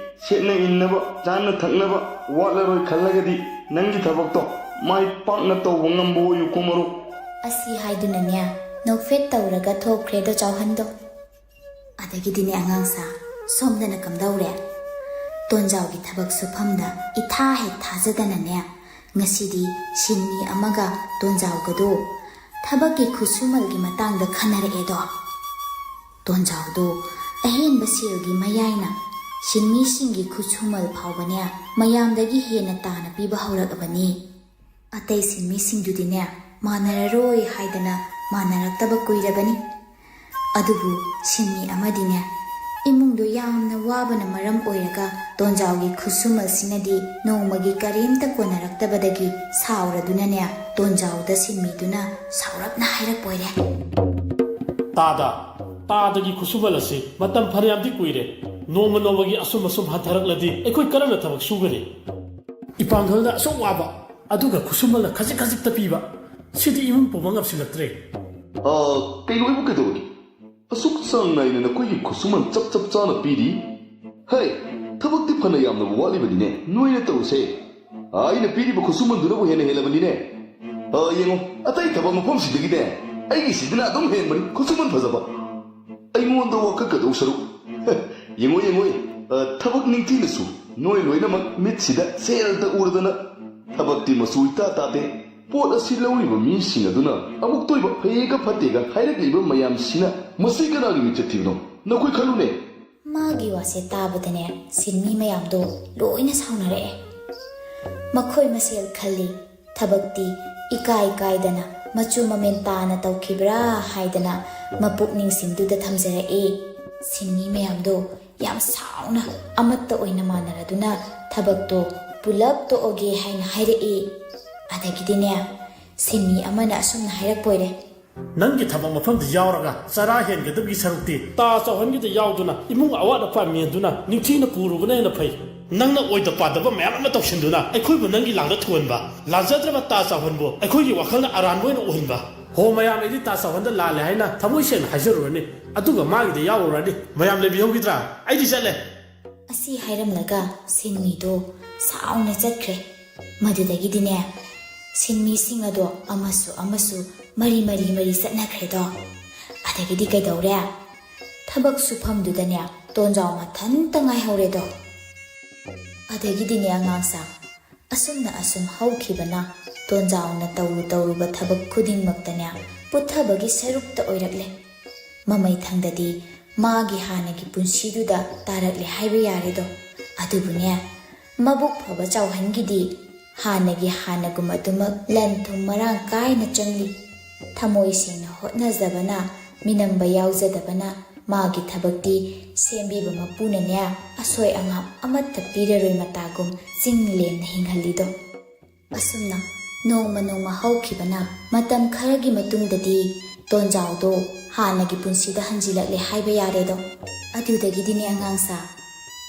ꯁꯦꯠꯅ ꯏꯟꯅꯕ, ꯆꯥꯅ ꯊꯛꯅꯕ ꯋꯥꯠꯂꯔꯣꯏ ꯈꯜꯂꯒꯗꯤ ꯅꯪꯒꯤ ꯊꯕꯛꯇꯣ ꯃꯥꯏ ꯄꯥꯛꯅ ꯇꯧꯕ ꯉꯝꯕ ꯑꯣꯏꯌꯨꯀꯣ ꯃꯔꯨꯞ꯫ ꯑꯁꯤ ꯍꯥꯏꯗꯨꯅꯅꯦ ꯅꯣꯛꯐꯦꯠ ꯇꯧꯔꯒ ꯊꯣꯛꯈ꯭ꯔꯦ ꯗꯣꯆꯥꯎꯍꯟꯗꯣ꯫ ꯑꯗꯒꯤꯗꯤꯅꯦ ꯑꯉꯥꯡꯁꯥ, ꯁꯣꯝꯗꯅ ꯀꯝꯗꯧꯔꯦ? ꯇꯣꯟꯖꯥꯎꯒꯤ ꯊꯕꯛ ꯁꯨꯐꯝꯗ ꯏꯊꯥ ꯍꯦꯛ ꯊꯥꯖꯗꯅꯅꯦ ꯉꯁꯤꯗꯤ ꯁꯤꯟꯃꯤ ꯑꯃꯒ ꯇꯣꯟꯖꯥꯎꯒꯗꯣ ꯊꯕꯛꯀꯤ ꯈꯨꯠꯁꯨꯃꯜꯒꯤ ꯃꯇꯥꯡꯗ ꯈꯟꯅꯔꯛꯑꯦꯗꯣ꯫ ꯇꯣꯟꯖꯥꯎꯗꯣ ꯑꯍꯦꯟꯕ ꯁꯦꯜꯒꯤ ꯃꯌꯥꯏꯅ ꯁꯤꯟꯃꯤꯁꯤꯡꯒꯤ ꯈꯨꯠꯁꯨꯃꯜ ꯐꯥꯎꯕꯅꯦ ꯃꯌꯥꯝꯗꯒꯤ ꯍꯦꯟꯅ ꯇꯥꯅ ꯄꯤꯕ ꯍꯧꯔꯛꯑꯕꯅꯤ꯫ ꯑꯇꯩ ꯁꯤꯟꯃꯤꯁꯤꯡꯗꯨꯗꯤꯅꯦ ꯃꯥꯟꯅꯔꯔꯣꯏ ꯍꯥꯏꯗꯅ ꯃꯥꯟꯅꯔꯛꯇꯕ ꯀꯨꯏꯔꯕꯅꯤ꯫ ꯑꯗꯨꯕꯨ ꯁꯤꯟꯃꯤ ꯑꯃꯗꯤꯅꯦ ꯏꯃꯨꯡꯗꯣ ꯌꯥꯝꯅ ꯋꯥꯕꯅ ꯃꯔꯝ ꯑꯣꯏꯔꯒ ꯇꯣꯟꯖꯥꯎꯒꯤ ꯈꯨꯠꯁꯨꯃꯜꯁꯤꯅꯗꯤ ꯅꯣꯡꯃꯒꯤ ꯀꯔꯤꯝꯇ ꯀꯣꯟꯅꯔꯛꯇꯕꯗꯒꯤ ꯁꯥꯎꯔꯗꯨꯅꯅꯦ ꯇꯣꯟꯖꯥꯎꯗ ꯁꯤꯟꯃꯤꯗꯨꯅ ꯁꯥꯎꯔꯞꯅ ꯍꯥꯏꯔꯛꯄ ꯑꯣꯏꯔꯦ꯫ ꯇꯥꯗ, ꯇꯥꯗꯒꯤ ꯈꯨꯠꯁꯨꯃꯜ ꯑꯁꯤ ꯃꯇꯝ ꯐꯅꯌꯥꯝꯗꯤ ꯀꯨꯏꯔꯦ꯫ ꯅꯣꯡꯃ ꯅꯣꯡꯃꯒꯤ ꯑꯁꯨꯝ ꯑꯁꯨꯝ ꯍꯟꯊꯔꯛꯂꯗꯤ ꯑꯩꯈꯣꯏ ꯀꯔꯝꯅ ꯊꯕꯛ ꯁꯨꯒꯅꯤ? ꯏꯄꯥꯡꯒꯜꯅ ꯑꯁꯨꯛ ꯋꯥꯕ, ꯑꯗꯨꯒ ꯈꯨꯠꯁꯨꯃꯜꯅ ꯈꯖꯤꯛ ꯈꯖꯤꯛꯇ ꯄꯤꯕ, ꯁꯤꯗꯤ ꯏꯃꯨꯡ ꯄꯨꯕ ꯉꯝꯁꯤꯜꯂꯛꯇ꯭ꯔꯦ꯫ ꯑꯥ, ꯀꯩꯅꯣ ꯑꯩꯕꯨ ꯀꯩꯗꯧꯔꯒꯦ? ꯑꯁꯨꯛ ꯆꯥꯡ ꯅꯥꯏꯅ ꯅꯈꯣꯏꯒꯤ ꯈꯨꯠꯁꯨꯃꯟ ꯆꯞ ꯆꯞ ꯆꯥꯅ ꯄꯤꯔꯤ꯫ ꯍꯩ, ꯊꯕꯛꯇꯤ ꯐꯅ ꯌꯥꯝꯅꯕꯨ ꯋꯥꯠꯂꯤꯕꯅꯤꯅꯦ, ꯅꯣꯏꯅ ꯇꯧꯔꯤꯁꯦ꯫ ꯑꯥ, ꯑꯩꯅ ꯄꯤꯔꯤꯕ ꯈꯨꯠꯁꯨꯃꯟꯗꯨꯅꯕꯨ ꯍꯦꯟꯅ ꯍꯦꯜꯂꯕꯅꯤꯅꯦ꯫ ꯑꯥ, ꯌꯦꯡꯉꯣ, ꯑꯇꯩ ꯊꯕꯛ ꯃꯐꯝꯁꯤꯡꯗꯒꯤꯅꯦ ꯑꯩꯒꯤꯁꯤꯗꯅ ꯑꯗꯨꯝ ꯍꯦꯟꯕꯅꯤ ꯈꯨꯠꯁꯨꯃꯟ ꯐꯖꯕ꯫ ꯑꯩꯉꯣꯟꯗ ꯋꯥꯀꯠꯀꯗꯧ ꯁꯔꯨꯛ꯫ ꯌꯦꯡꯉꯣ, ꯌꯦꯡꯉꯣ, ꯑꯥ, ꯊꯕꯛ ꯅꯤꯡꯊꯤꯅꯁꯨ ꯅꯣꯏ ꯂꯣꯏꯅꯃꯛ ꯃꯤꯠꯁꯤꯗ ꯁꯦꯜꯇ ꯎꯔꯗꯅ ꯊꯕꯛꯇꯤ ꯃꯆꯨ ꯏꯇꯥ ꯇꯥꯗꯦ꯫ ꯄꯣꯠ ꯑꯁꯤ ꯂꯧꯔꯤꯕ ꯃꯤꯁꯤꯡ ꯑꯗꯨꯅ ꯑꯃꯨꯛꯇ ꯑꯣꯏꯕ ꯐꯩꯌꯦꯒ ꯐꯠꯇꯦꯒ ꯍꯥꯏꯔꯛꯂꯤꯕ ꯃꯌꯥꯝꯁꯤꯅ ꯃꯁꯤ ꯀꯅꯥꯒꯤ ꯃꯤꯡꯆꯠ ꯊꯤꯕꯅꯣ? ꯅꯈꯣꯏ ꯈꯜꯂꯨꯅꯦ꯫ ꯃꯥꯒꯤ ꯋꯥꯁꯦ ꯇꯥꯕꯗꯅꯦ ꯁꯤꯟꯃꯤ ꯃꯌꯥꯝꯗꯣ ꯂꯣꯏꯅ ꯁꯥꯎꯅꯔꯛꯑꯦ꯫ ꯃꯈꯣꯏ ꯃꯁꯦꯜ ꯈꯜꯂꯤ, ꯊꯕꯛꯇꯤ ꯏꯀꯥꯏ ꯀꯥꯏꯗꯅ ꯃꯆꯨ ꯃꯃꯦꯟ ꯇꯥꯅ ꯇꯧꯈꯤꯕ꯭ꯔꯥ ꯍꯥꯏꯗꯅ ꯃꯄꯨꯛꯅꯤꯡꯁꯤꯡꯗꯨꯗ ꯊꯝꯖꯔꯛꯏ꯫ ꯁꯤꯟꯃꯤ ꯃꯌꯥꯝꯗꯣ ꯌꯥꯝ ꯁꯥꯎꯅ ꯑꯃꯠꯇ ꯑꯣꯏꯅ ꯃꯥꯟꯅꯔꯗꯨꯅ ꯊꯕꯛꯇꯣ ꯄꯨꯂꯞ ꯇꯣꯛꯑꯒꯦ ꯍꯥꯏꯅ ꯍꯥꯏꯔꯛꯏ꯫ ꯑꯗꯒꯤꯗꯤꯅꯦ ꯁꯤꯟꯃꯤ ꯑꯃꯅ ꯑꯁꯨꯝꯅ ꯍꯥꯏꯔꯛꯄ ꯑꯣꯏꯔꯦ꯫ ꯅꯪꯒꯤ ꯊꯕꯛ ꯃꯐꯝꯗ ꯌꯥꯎꯔꯒ ꯆꯔꯥ ꯍꯦꯟꯒꯗꯕꯒꯤ ꯁꯔꯨꯛꯇꯤ ꯇꯥ ꯆꯥꯎꯍꯟꯒꯤꯗ ꯌꯥꯎꯗꯨꯅ ꯏꯃꯨꯡ ꯑꯋꯥꯠ ꯑꯄꯥ ꯃꯦꯟꯗꯨꯅ ꯅꯤꯡꯊꯤꯅ ꯄꯨꯔꯨꯕꯅ ꯍꯦꯟꯅ ꯐꯩ꯫ ꯅꯪꯅ ꯑꯣꯏꯗ ꯄꯥꯗꯕ ꯃꯌꯥꯝ ꯑꯃ ꯇꯧꯁꯤꯟꯗꯨꯅ ꯑꯩꯈꯣꯏꯕꯨ ꯅꯪꯒꯤ ꯂꯥꯡꯗ ꯊꯨꯍꯟꯕ, ꯂꯥꯟꯖꯗ꯭ꯔꯕ ꯇꯥ ꯆꯥꯎꯍꯟꯕꯨ ꯑꯩꯈꯣꯏꯒꯤ ꯋꯥꯈꯜꯅ ꯑꯔꯥꯟꯕ ꯑꯣꯏꯅ ꯎꯍꯟꯕ꯫ ꯍꯣ ꯃꯌꯥꯝ, ꯑꯩꯗꯤ ꯇꯥ ꯆꯥꯎꯍꯟꯗ ꯂꯥꯜꯂꯦ ꯍꯥꯏꯅ ꯊꯃꯣꯏ ꯁꯦꯡꯅ ꯍꯥꯏꯖꯔꯨꯔꯅꯤ, ꯑꯗꯨꯒ ꯃꯥꯒꯤꯗ ꯌꯥꯎꯔꯨꯔꯅꯤ꯫ ꯃꯌꯥꯝ ꯂꯩꯕꯤꯍꯧꯈꯤꯗ꯭ꯔꯥ? ꯑꯩꯗꯤ ꯆꯠꯂꯦ꯫ ꯑꯁꯤ ꯍꯥꯏꯔꯝꯂꯒ ꯁꯤꯟꯃꯤꯗꯣ ꯁꯥꯎꯅ ꯆꯠꯈ꯭ꯔꯦ꯫ ꯃꯗꯨꯗꯒꯤꯗꯤꯅꯦ ꯁꯤꯟꯃꯤꯁꯤꯡ ꯑꯗꯣ ꯑꯃꯁꯨ ꯑꯃꯁꯨ ꯃꯔꯤ ꯃꯔꯤ ꯃꯔꯤ ꯆꯠꯅꯈ꯭ꯔꯦꯗꯣ꯫ ꯑꯗꯒꯤꯗꯤ ꯀꯩꯗꯧꯔꯦ? ꯊꯕꯛ ꯁꯨꯐꯝꯗꯨꯗꯅꯦ ꯇꯣꯟꯖꯥꯎ ꯃꯊꯟꯇ ꯉꯥꯏꯍꯧꯔꯦꯗꯣ꯫ ꯑꯗꯒꯤꯗꯤꯅꯦ ꯑꯉꯥꯡꯁꯥ, ꯑꯁꯨꯝꯅ ꯑꯁꯨꯝ ꯍꯧꯈꯤꯕꯅ ꯇꯣꯟꯖꯥꯎꯅ ꯇꯧꯔꯨ ꯇꯧꯔꯨꯕ ꯊꯕꯛ ꯈꯨꯗꯤꯡꯃꯛꯇꯅꯦ ꯄꯨꯊꯕꯒꯤ ꯁꯔꯨꯛꯇ ꯑꯣꯏꯔꯛꯂꯦ꯫ ꯃꯃꯩꯊꯪꯗꯗꯤ ꯃꯥꯒꯤ ꯍꯥꯟꯅꯒꯤ ꯄꯨꯟꯁꯤꯗꯨꯗ ꯇꯥꯔꯛꯂꯦ ꯍꯥꯏꯕ ꯌꯥꯔꯦꯗꯣ꯫ ꯑꯗꯨꯕꯨꯅꯦ, ꯃꯕꯨꯛ ꯐꯕ ꯆꯥꯎꯍꯟꯒꯤꯗꯤ ꯍꯥꯟꯅꯒꯤ ꯍꯥꯟꯅꯒꯨꯝ ꯑꯗꯨꯃꯛ ꯂꯟ ꯊꯨꯝ ꯃꯔꯥꯡ ꯀꯥꯏꯅ ꯆꯪꯂꯤ꯫ ꯊꯃꯣꯏ ꯁꯦꯡꯅ ꯍꯣꯠꯅꯖꯕꯅ, ꯃꯤꯅꯝꯕ ꯌꯥꯎꯖꯗꯕꯅ ꯃꯥꯒꯤ ꯊꯕꯛꯇꯤ ꯁꯦꯝꯕꯤꯕ ꯃꯄꯨꯅꯅꯦ ꯑꯁꯣꯏ ꯑꯉꯥꯝ ꯑꯃꯠꯇ ꯄꯤꯔꯔꯣꯏ ꯃꯇꯥꯒꯨꯝ ꯆꯤꯡ ꯂꯦꯝꯅ ꯍꯤꯡꯍꯜꯂꯤꯗꯣ꯫ ꯑꯁꯨꯝꯅ ꯅꯣꯡꯃ ꯅꯣꯡꯃ ꯍꯧꯈꯤꯕꯅ ꯃꯇꯝ ꯈꯔꯒꯤ ꯃꯇꯨꯡꯗꯗꯤ ꯇꯣꯟꯖꯥꯎꯗꯣ ꯍꯥꯟꯅꯒꯤ ꯄꯨꯟꯁꯤꯗ ꯍꯟꯖꯤꯜꯂꯛꯂꯦ ꯍꯥꯏꯕ ꯌꯥꯔꯦꯗꯣ꯫ ꯑꯗꯨꯗꯒꯤꯗꯤꯅꯦ ꯑꯉꯥꯡꯁꯥ,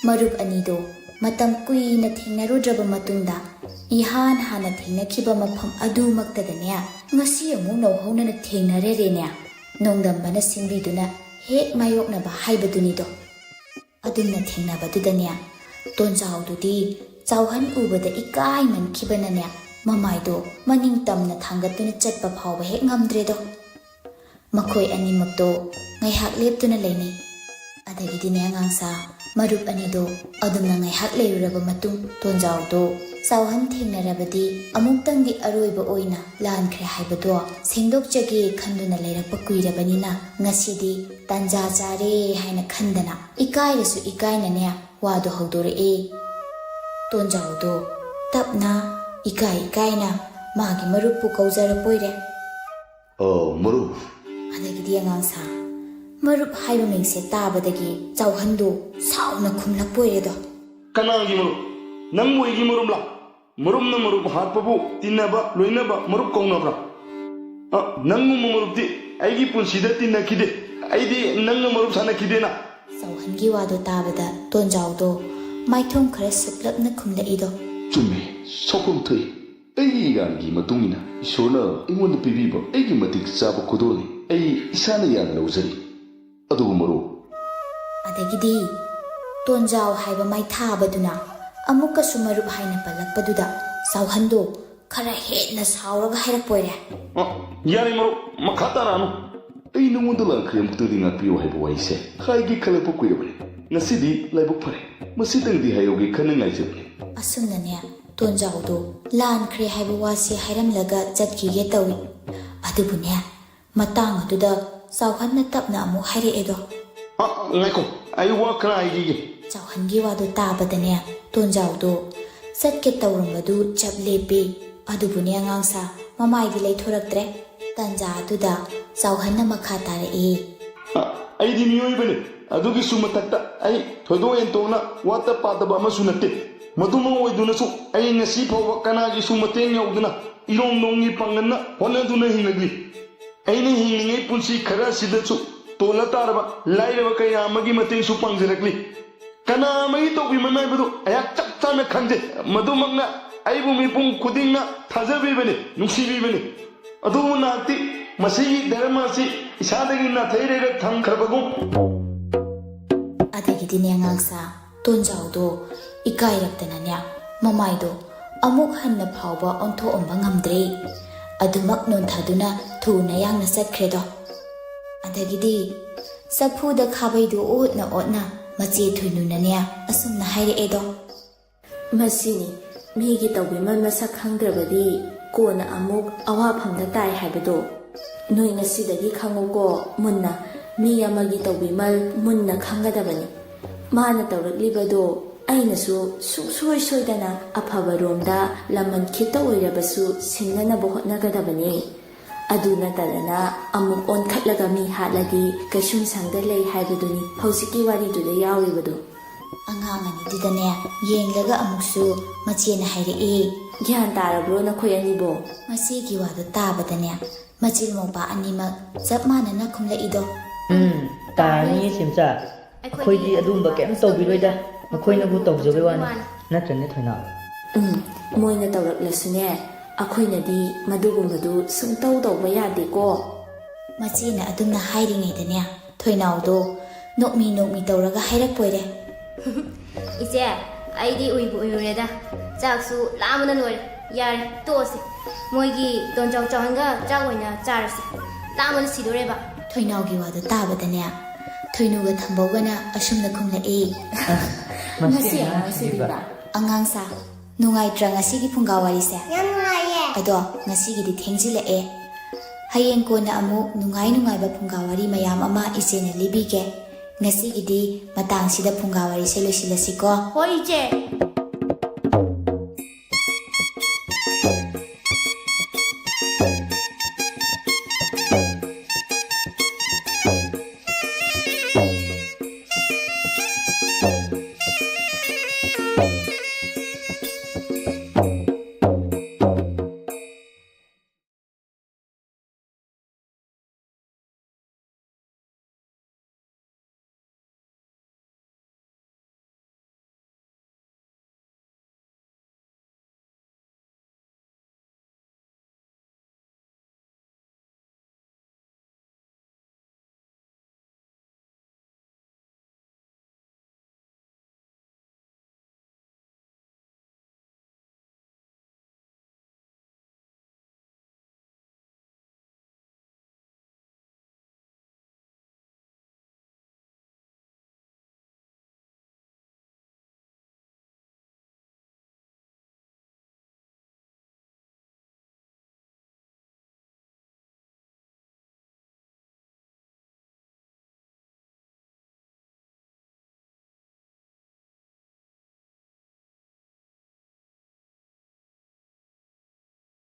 ꯃꯔꯨꯞ ꯑꯅꯤꯗꯣ ꯃꯇꯝ ꯀꯨꯏꯅ ꯊꯦꯡꯅꯔꯨꯗ꯭ꯔꯕ ꯃꯇꯨꯡꯗ ꯏꯍꯥꯟ ꯍꯥꯟꯅ ꯊꯦꯡꯅꯈꯤꯕ ꯃꯐꯝ ꯑꯗꯨꯃꯛꯇꯗꯅꯦ ꯉꯁꯤ ꯑꯃꯨꯛ ꯅꯧꯍꯧꯅꯅ ꯊꯦꯡꯅꯔꯦꯔꯦꯅꯦ꯫ ꯅꯣꯡꯗꯝꯕꯅ ꯁꯤꯟꯕꯤꯗꯨꯅ ꯍꯦꯛ ꯃꯥꯌꯣꯛꯅꯕ ꯍꯥꯏꯕꯗꯨꯅꯤꯗꯣ꯫ ꯑꯗꯨꯝꯅ ꯊꯦꯡꯅꯕꯗꯨꯗꯅꯦ ꯇꯣꯟꯖꯥꯎꯗꯨꯗꯤ ꯆꯥꯎꯍꯟ ꯎꯕꯗ ꯏꯀꯥꯏꯃꯟꯈꯤꯕꯅꯅꯦ ꯃꯃꯥꯏꯗꯣ ꯃꯅꯤꯡ ꯇꯝꯅ ꯊꯥꯡꯒꯠꯇꯨꯅ ꯆꯠꯄ ꯐꯥꯎꯕ ꯍꯦꯛ ꯉꯝꯗ꯭ꯔꯦꯗꯣ꯫ ꯃꯈꯣꯏ ꯑꯅꯤꯃꯛꯇꯣ ꯉꯥꯏꯍꯥꯛ ꯂꯦꯞꯇꯨꯅ ꯂꯩꯅꯩ꯫ ꯑꯗꯒꯤꯗꯤꯅꯦ ꯑꯉꯥꯡꯁꯥ, ꯃꯔꯨꯞ ꯑꯅꯤꯗꯣ ꯑꯗꯨꯝꯅ ꯉꯥꯏꯍꯥꯛ ꯂꯩꯔꯨꯔꯕ ꯃꯇꯨꯡ ꯇꯣꯟꯖꯥꯎꯗꯣ ꯆꯥꯎꯍꯟ ꯊꯦꯡꯅꯔꯕꯗꯤ ꯑꯃꯨꯛꯇꯪꯗꯤ ꯑꯔꯣꯏꯕ ꯑꯣꯏꯅ ꯂꯥꯟꯈ꯭ꯔꯦ ꯍꯥꯏꯕꯗꯣ ꯁꯦꯡꯗꯣꯛꯆꯒꯦ ꯈꯟꯗꯨꯅ ꯂꯩꯔꯛꯄ ꯀꯨꯏꯔꯕꯅꯤꯅ ꯉꯁꯤꯗꯤ ꯇꯥꯟꯖꯥ ꯆꯥꯔꯦ ꯍꯥꯏꯅ ꯈꯟꯗꯅ ꯏꯀꯥꯏꯔꯁꯨ ꯏꯀꯥꯏꯅꯅꯦ ꯋꯥꯗꯣ ꯍꯧꯗꯣꯔꯛꯑꯦ꯫ ꯇꯣꯟꯖꯥꯎꯗꯣ ꯇꯞꯅ ꯏꯀꯥꯏ ꯏꯀꯥꯏꯅ ꯃꯥꯒꯤ ꯃꯔꯨꯞꯄꯨ ꯀꯧꯖꯔꯛꯄꯣꯏꯔꯦ꯫ "ꯑꯣ, ꯃꯔꯨꯞ!" ꯑꯗꯒꯤꯗꯤ ꯑꯉꯥꯡꯁꯥ, ꯃꯔꯨꯞ ꯍꯥꯏꯕ ꯃꯤꯡꯁꯦ ꯇꯥꯕꯗꯒꯤ ꯆꯥꯎꯍꯟꯗꯨ ꯁꯥꯎꯅ ꯈꯨꯝꯂꯛꯄ ꯑꯣꯏꯔꯦꯗꯣ꯫ "ꯀꯅꯥꯒꯤ ꯃꯔꯨꯞ? ꯅꯪꯕꯨ ꯑꯩꯒꯤ ꯃꯔꯨꯞꯂꯥ? ꯃꯔꯨꯞꯅ ꯃꯔꯨꯞ ꯍꯥꯠꯄꯕꯨ ꯇꯤꯟꯅꯕ, ꯂꯣꯏꯅꯕ, ꯃꯔꯨꯞ ꯀꯧꯅꯕ꯭ꯔꯥ? ꯑ, ꯅꯪꯒꯨꯝꯕ ꯃꯔꯨꯞꯇꯤ ꯑꯩꯒꯤ ꯄꯨꯟꯁꯤꯗ ꯇꯤꯟꯅꯈꯤꯗꯦ꯫ ꯑꯩꯗꯤ ꯅꯪꯒ ꯃꯔꯨꯞ ꯁꯥꯟꯅꯈꯤꯗꯦꯅ!" ꯆꯥꯎꯍꯟꯒꯤ ꯋꯥꯗꯣ ꯇꯥꯕꯗ ꯇꯣꯟꯖꯥꯎꯗꯣ ꯃꯥꯏꯊꯣꯡ ꯈꯔ ꯁꯨꯛꯂꯞꯅ ꯈꯨꯝꯂꯛꯏꯗꯣ꯫ "ꯆꯨꯝꯃꯦ, ꯁꯥꯎꯐꯝ ꯊꯣꯛꯏ꯫ ꯑꯩꯒꯤ ꯏꯔꯥꯟꯒꯤ ꯃꯇꯨꯡ ꯏꯟꯅ ꯏꯁꯣꯔꯅ ꯑꯩꯉꯣꯟꯗ ꯄꯤꯕꯤꯕ ꯑꯩꯒꯤ ꯃꯇꯤꯛ ꯆꯥꯕ ꯈꯨꯗꯣꯜꯅꯤ꯫ ꯑꯩ ꯏꯁꯥꯅ ꯌꯥꯅ ꯂꯧꯖꯔꯤ꯫ ꯑꯗꯨꯕꯨ ꯃꯔꯨꯞ," ꯑꯗꯒꯤꯗꯤ ꯇꯣꯟꯖꯥꯎ ꯍꯥꯏꯕ ꯃꯥꯏꯊꯥꯕꯗꯨꯅ ꯑꯃꯨꯛꯀꯁꯨ ꯃꯔꯨꯞ ꯍꯥꯏꯅ ꯄꯜꯂꯛꯄꯗꯨꯗ ꯆꯥꯎꯍꯟꯗꯣ ꯈꯔ ꯍꯦꯟꯅ ꯁꯥꯎꯔꯒ ꯍꯥꯏꯔꯛꯄ ꯑꯣꯏꯔꯦ꯫ ꯑ, ꯌꯥꯔꯦ ꯃꯔꯨꯞ, ꯃꯈꯥ ꯇꯥꯔꯛꯑꯅꯨ꯫ ꯑꯩ ꯅꯉꯣꯟꯗ ꯂꯥꯟꯈ꯭ꯔꯦ, ꯑꯃꯨꯛꯇꯪꯗꯤ ꯉꯥꯛꯄꯤꯌꯨ ꯍꯥꯏꯕ ꯋꯥꯍꯩꯁꯦ ꯍꯥꯏꯒꯦ ꯈꯜꯂꯛꯄ ꯀꯨꯏꯔꯕꯅꯤ꯫ ꯉꯁꯤꯗꯤ ꯂꯥꯏꯕꯛ ꯐꯔꯦ, ꯃꯁꯤꯇꯪꯗꯤ ꯍꯥꯏꯍꯧꯒꯦ ꯈꯟꯅ ꯉꯥꯏꯖꯕꯅꯤ꯫ ꯑꯁꯨꯝꯅꯅꯦ, ꯇꯣꯟꯖꯥꯎꯗꯣ ꯂꯥꯟꯈ꯭ꯔꯦ ꯍꯥꯏꯕ ꯋꯥꯁꯤ ꯍꯥꯏꯔꯝꯂꯒ ꯆꯠꯈꯤꯒꯦ ꯇꯧꯏ꯫ ꯑꯗꯨꯕꯨꯅꯦ, ꯃꯇꯥꯡ ꯑꯗꯨꯗ ꯆꯥꯎꯍꯟꯅ ꯇꯞꯅ ꯑꯃꯨꯛ ꯍꯥꯏꯔꯛꯑꯦꯗꯣ꯫ ꯑ, ꯉꯥꯏꯈꯣ, ꯑꯩ ꯋꯥ ꯈꯔ ꯍꯥꯏꯈꯤꯒꯦ꯫ ꯆꯥꯎꯍꯟꯒꯤ ꯋꯥꯗꯨ ꯇꯥꯕꯗꯅꯦ, ꯇꯣꯟꯖꯥꯎꯗꯣ ꯆꯠꯀꯦ ꯇꯧꯔꯝꯕꯗꯨ ꯆꯞ ꯂꯦꯞꯄꯤ꯫ ꯑꯗꯨꯕꯨꯅꯦ, ꯑꯉꯥꯡꯁꯥ, ꯃꯃꯥꯏꯗꯤ ꯂꯩꯊꯣꯔꯛꯇ꯭ꯔꯦ꯫ ꯇꯟꯖꯥ ꯑꯗꯨꯗ ꯆꯥꯎꯍꯟꯅ ꯃꯈꯥ ꯇꯥꯔꯛꯏ꯫ ꯑ, ꯑꯩꯗꯤ ꯃꯤꯑꯣꯏꯕꯅꯤ꯫ ꯑꯗꯨꯒꯤꯁꯨ ꯃꯊꯛꯇ ꯑꯩ ꯊꯣꯏꯗꯣꯛ ꯍꯦꯟꯗꯣꯛꯅ ꯋꯥꯠꯇ ꯄꯥꯗꯕ ꯑꯃꯁꯨ ꯅꯠꯇꯦ꯫ ꯃꯗꯨꯃ ꯑꯣꯏꯗꯨꯅꯁꯨ ꯑꯩ ꯉꯁꯤ ꯐꯥꯎꯕ ꯀꯅꯥꯒꯤꯁꯨ ꯃꯇꯦꯡ ꯌꯥꯎꯗꯅ ꯏꯔꯣꯝ ꯅꯣꯝꯒꯤ ꯄꯥꯡꯒꯜꯅ ꯍꯣꯠꯅꯗꯨꯅ ꯍꯤꯡꯂꯛꯂꯤ꯫ ꯑꯩꯅ ꯍꯤꯡꯂꯤꯉꯩ ꯄꯨꯟꯁꯤ ꯈꯔ ꯑꯁꯤꯗꯁꯨ ꯇꯣꯜꯂ ꯇꯥꯔꯕ ꯂꯥꯏꯔꯕ ꯀꯌꯥ ꯑꯃꯒꯤ ꯃꯇꯦꯡꯁꯨ ꯄꯥꯡꯖꯔꯛꯂꯤ꯫ ꯀꯅꯥ ꯑꯃꯒꯤ ꯇꯧꯕꯤꯃꯜ ꯍꯥꯏꯕꯗꯨ ꯑꯩꯍꯥꯛ ꯆꯞ ꯆꯥꯅ ꯈꯪꯖꯩ꯫ ꯃꯗꯨꯃꯛꯅ ꯑꯩꯕꯨ ꯃꯤꯄꯨꯝ ꯈꯨꯗꯤꯡꯅ ꯊꯥꯖꯕꯤꯕꯅꯤ, ꯅꯨꯡꯁꯤꯕꯤꯕꯅꯤ꯫ ꯑꯗꯨꯕꯨ ꯅꯍꯥꯛꯇꯤ ꯃꯁꯤꯒꯤ ꯙꯔꯃ ꯑꯁꯤ ꯏꯁꯥꯗꯒꯤ ꯅꯥꯊꯩꯔꯒ ꯊꯝꯈ꯭ꯔꯕꯒꯨꯝ꯫ ꯑꯗꯒꯤꯗꯤꯅꯦ, ꯑꯉꯥꯡꯁꯥ, ꯇꯣꯟꯖꯥꯎꯗꯣ ꯏꯀꯥꯏꯔꯛꯇꯅꯅꯦ, ꯃꯃꯥꯏꯗꯣ ꯑꯃꯨꯛ ꯍꯟꯅ ꯐꯥꯎꯕ ꯑꯣꯟꯊꯣꯛꯑꯝꯕ ꯉꯝꯗ꯭ꯔꯦ꯫ ꯑꯗꯨꯃꯛ ꯅꯣꯟꯊꯗꯨꯅ ꯊꯨꯅ ꯌꯥꯡꯅ ꯆꯠꯈ꯭ꯔꯦꯗꯣ꯫ ꯑꯗꯒꯤꯗꯤ ꯆꯐꯨꯗ ꯈꯥꯕꯩꯗꯨ ꯑꯣꯠꯅ ꯑꯣꯠꯅ ꯃꯆꯦ ꯊꯣꯏꯅꯨꯅꯅꯦ ꯑꯁꯨꯝꯅ ꯍꯥꯏꯔꯛꯑꯦꯗꯣ꯫ ꯃꯁꯤꯅꯤ, ꯃꯤꯒꯤ ꯇꯧꯕꯤꯃꯜ ꯃꯁꯛ ꯈꯪꯗ꯭ꯔꯕꯗꯤ ꯀꯣꯟꯅ ꯑꯃꯨꯛ ꯑꯋꯥꯐꯝꯗ ꯇꯥꯏ ꯍꯥꯏꯕꯗꯣ꯫ ꯅꯣꯏ ꯉꯁꯤꯗꯒꯤ ꯈꯪꯉꯨꯀꯣ ꯃꯨꯟꯅ, ꯃꯤ ꯑꯃꯒꯤ ꯇꯧꯕꯤꯃꯜ ꯃꯨꯟꯅ ꯈꯪꯒꯗꯕꯅꯤ꯫ ꯃꯥꯅ ꯇꯧꯔꯛꯂꯤꯕꯗꯣ ꯑꯩꯅꯁꯨ ꯁꯨꯡꯁꯣꯏ ꯁꯣꯏꯗꯅ ꯑꯐꯕꯔꯣꯝꯗ ꯂꯃꯟ ꯈꯤꯠꯇ ꯑꯣꯏꯔꯕꯁꯨ ꯁꯤꯡꯅꯅꯕ ꯍꯣꯠꯅꯒꯗꯕꯅꯤ꯫ ꯑꯗꯨ ꯅꯠꯇꯗꯅ ꯑꯃꯨꯛ ꯑꯣꯟꯈꯠꯂꯒ ꯃꯤ ꯍꯥꯠꯂꯗꯤ ꯀꯩꯁꯨꯝꯁꯪꯗ ꯂꯩ ꯍꯥꯏꯕꯗꯨꯅꯤ ꯍꯧꯖꯤꯛꯀꯤ ꯋꯥꯔꯤꯗꯨꯗ ꯌꯥꯎꯔꯤꯕꯗꯨ꯫ ꯑꯉꯥꯡ ꯑꯅꯤꯗꯨꯗꯅꯦ ꯌꯦꯡꯂꯒ ꯑꯃꯨꯛꯁꯨ ꯃꯆꯦꯅ ꯍꯥꯏꯔꯛꯏ꯫ ꯒ꯭ꯌꯥꯟ ꯇꯥꯔꯕ꯭ꯔꯣ ꯅꯈꯣꯏ ꯑꯅꯤꯕꯣ? ꯃꯆꯦꯒꯤ ꯋꯥꯗꯨ ꯇꯥꯕꯗꯅꯦ ꯃꯆꯤꯜ ꯃꯧꯄꯥ ꯑꯅꯤꯃꯛ ꯆꯞ ꯃꯥꯟꯅꯅ ꯈꯨꯝꯂꯛꯏꯗꯣ꯫ ꯎꯝ, ꯇꯥꯔꯅꯤꯌꯦ ꯁꯤꯝꯆꯥ꯫ ꯑꯩꯈꯣꯏꯗꯤ ꯑꯗꯨꯝꯕ ꯀꯩꯝ ꯇꯧꯕꯤꯔꯣꯏꯗ꯫ ꯃꯈꯣꯏꯅꯕꯨ ꯇꯧꯖꯕꯩ ꯋꯥꯅꯤ꯫ ꯅꯠꯇ꯭ꯔꯅꯦ ꯊꯣꯏꯅꯥꯎ? ꯎꯝ, ꯃꯣꯏꯅ ꯇꯧꯔꯛꯂꯁꯨꯅꯦ, ꯑꯩꯈꯣꯏꯅꯗꯤ ꯃꯗꯨꯒꯨꯝꯕꯗꯨ ꯁꯨꯡꯇꯧ ꯇꯧꯕ ꯌꯥꯗꯦꯀꯣ꯫ ꯃꯆꯦꯅ ꯑꯗꯨꯝꯅ ꯍꯥꯏꯔꯤꯉꯩꯗꯅꯦ, ꯊꯣꯏꯅꯥꯎꯗꯣ ꯅꯣꯛꯃꯤ ꯅꯣꯛꯃꯤ ꯇꯧꯔꯒ ꯍꯥꯏꯔꯛꯄꯣꯏꯔꯦ꯫ ꯏꯆꯦ, ꯑꯩꯗꯤ ꯎꯏꯕꯨ ꯎꯏꯔꯨꯔꯦꯗ꯫ ꯆꯥꯛꯁꯨ ꯂꯥꯝꯕꯅ ꯂꯣꯏꯔꯦ꯫ ꯌꯥꯔꯦ, ꯇꯣꯛꯑꯁꯦ꯫ ꯃꯣꯏꯒꯤ ꯇꯣꯟꯆꯥꯎ ꯆꯥꯎꯍꯟꯒ ꯆꯥꯛ ꯑꯣꯏꯅ ꯆꯥꯔꯁꯦ꯫ ꯂꯥꯝꯕꯅ ꯁꯤꯗꯣꯔꯦꯕ꯫ ꯊꯣꯏꯅꯥꯎꯒꯤ ꯋꯥꯗꯣ ꯇꯥꯕꯗꯅꯦ, ꯊꯣꯏꯅꯨꯒ ꯊꯝꯕꯧꯒꯅ ꯑꯁꯨꯝꯅ ꯈꯨꯝꯂꯛꯏ꯫ ꯃꯁꯤ ꯑꯉꯥꯡꯁꯤꯗꯤꯕ꯫ ꯑꯉꯥꯡ ꯁꯥ, ꯅꯨꯡꯉꯥꯏꯇ꯭ꯔꯥ ꯉꯁꯤꯒꯤ ꯐꯨꯡꯒꯥ ꯋꯥꯔꯤꯁꯦ? ꯌꯥꯝ ꯅꯨꯡꯉꯥꯏꯌꯦ꯫ ꯑꯗꯣ ꯉꯁꯤꯒꯤꯗꯤ ꯊꯦꯡꯖꯤꯜꯂꯛꯑꯦ꯫ ꯍꯌꯦꯡ ꯀꯣꯟꯅ ꯑꯃꯨꯛ ꯅꯨꯡꯉꯥꯏ ꯅꯨꯡꯉꯥꯏꯕ ꯐꯨꯡꯒꯥ ꯋꯥꯔꯤ ꯃꯌꯥꯝ ꯑꯃ ꯏꯆꯦꯅ ꯂꯤꯕꯤꯒꯦ꯫ ꯉꯁꯤꯒꯤꯗꯤ ꯃꯇꯥꯡꯁꯤꯗ ꯐꯨꯡꯒꯥ ꯋꯥꯔꯤꯁꯦ ꯂꯣꯏꯁꯤꯜꯂꯁꯤꯀꯣ꯫ ꯍꯣꯏ, ꯏꯆꯦ꯫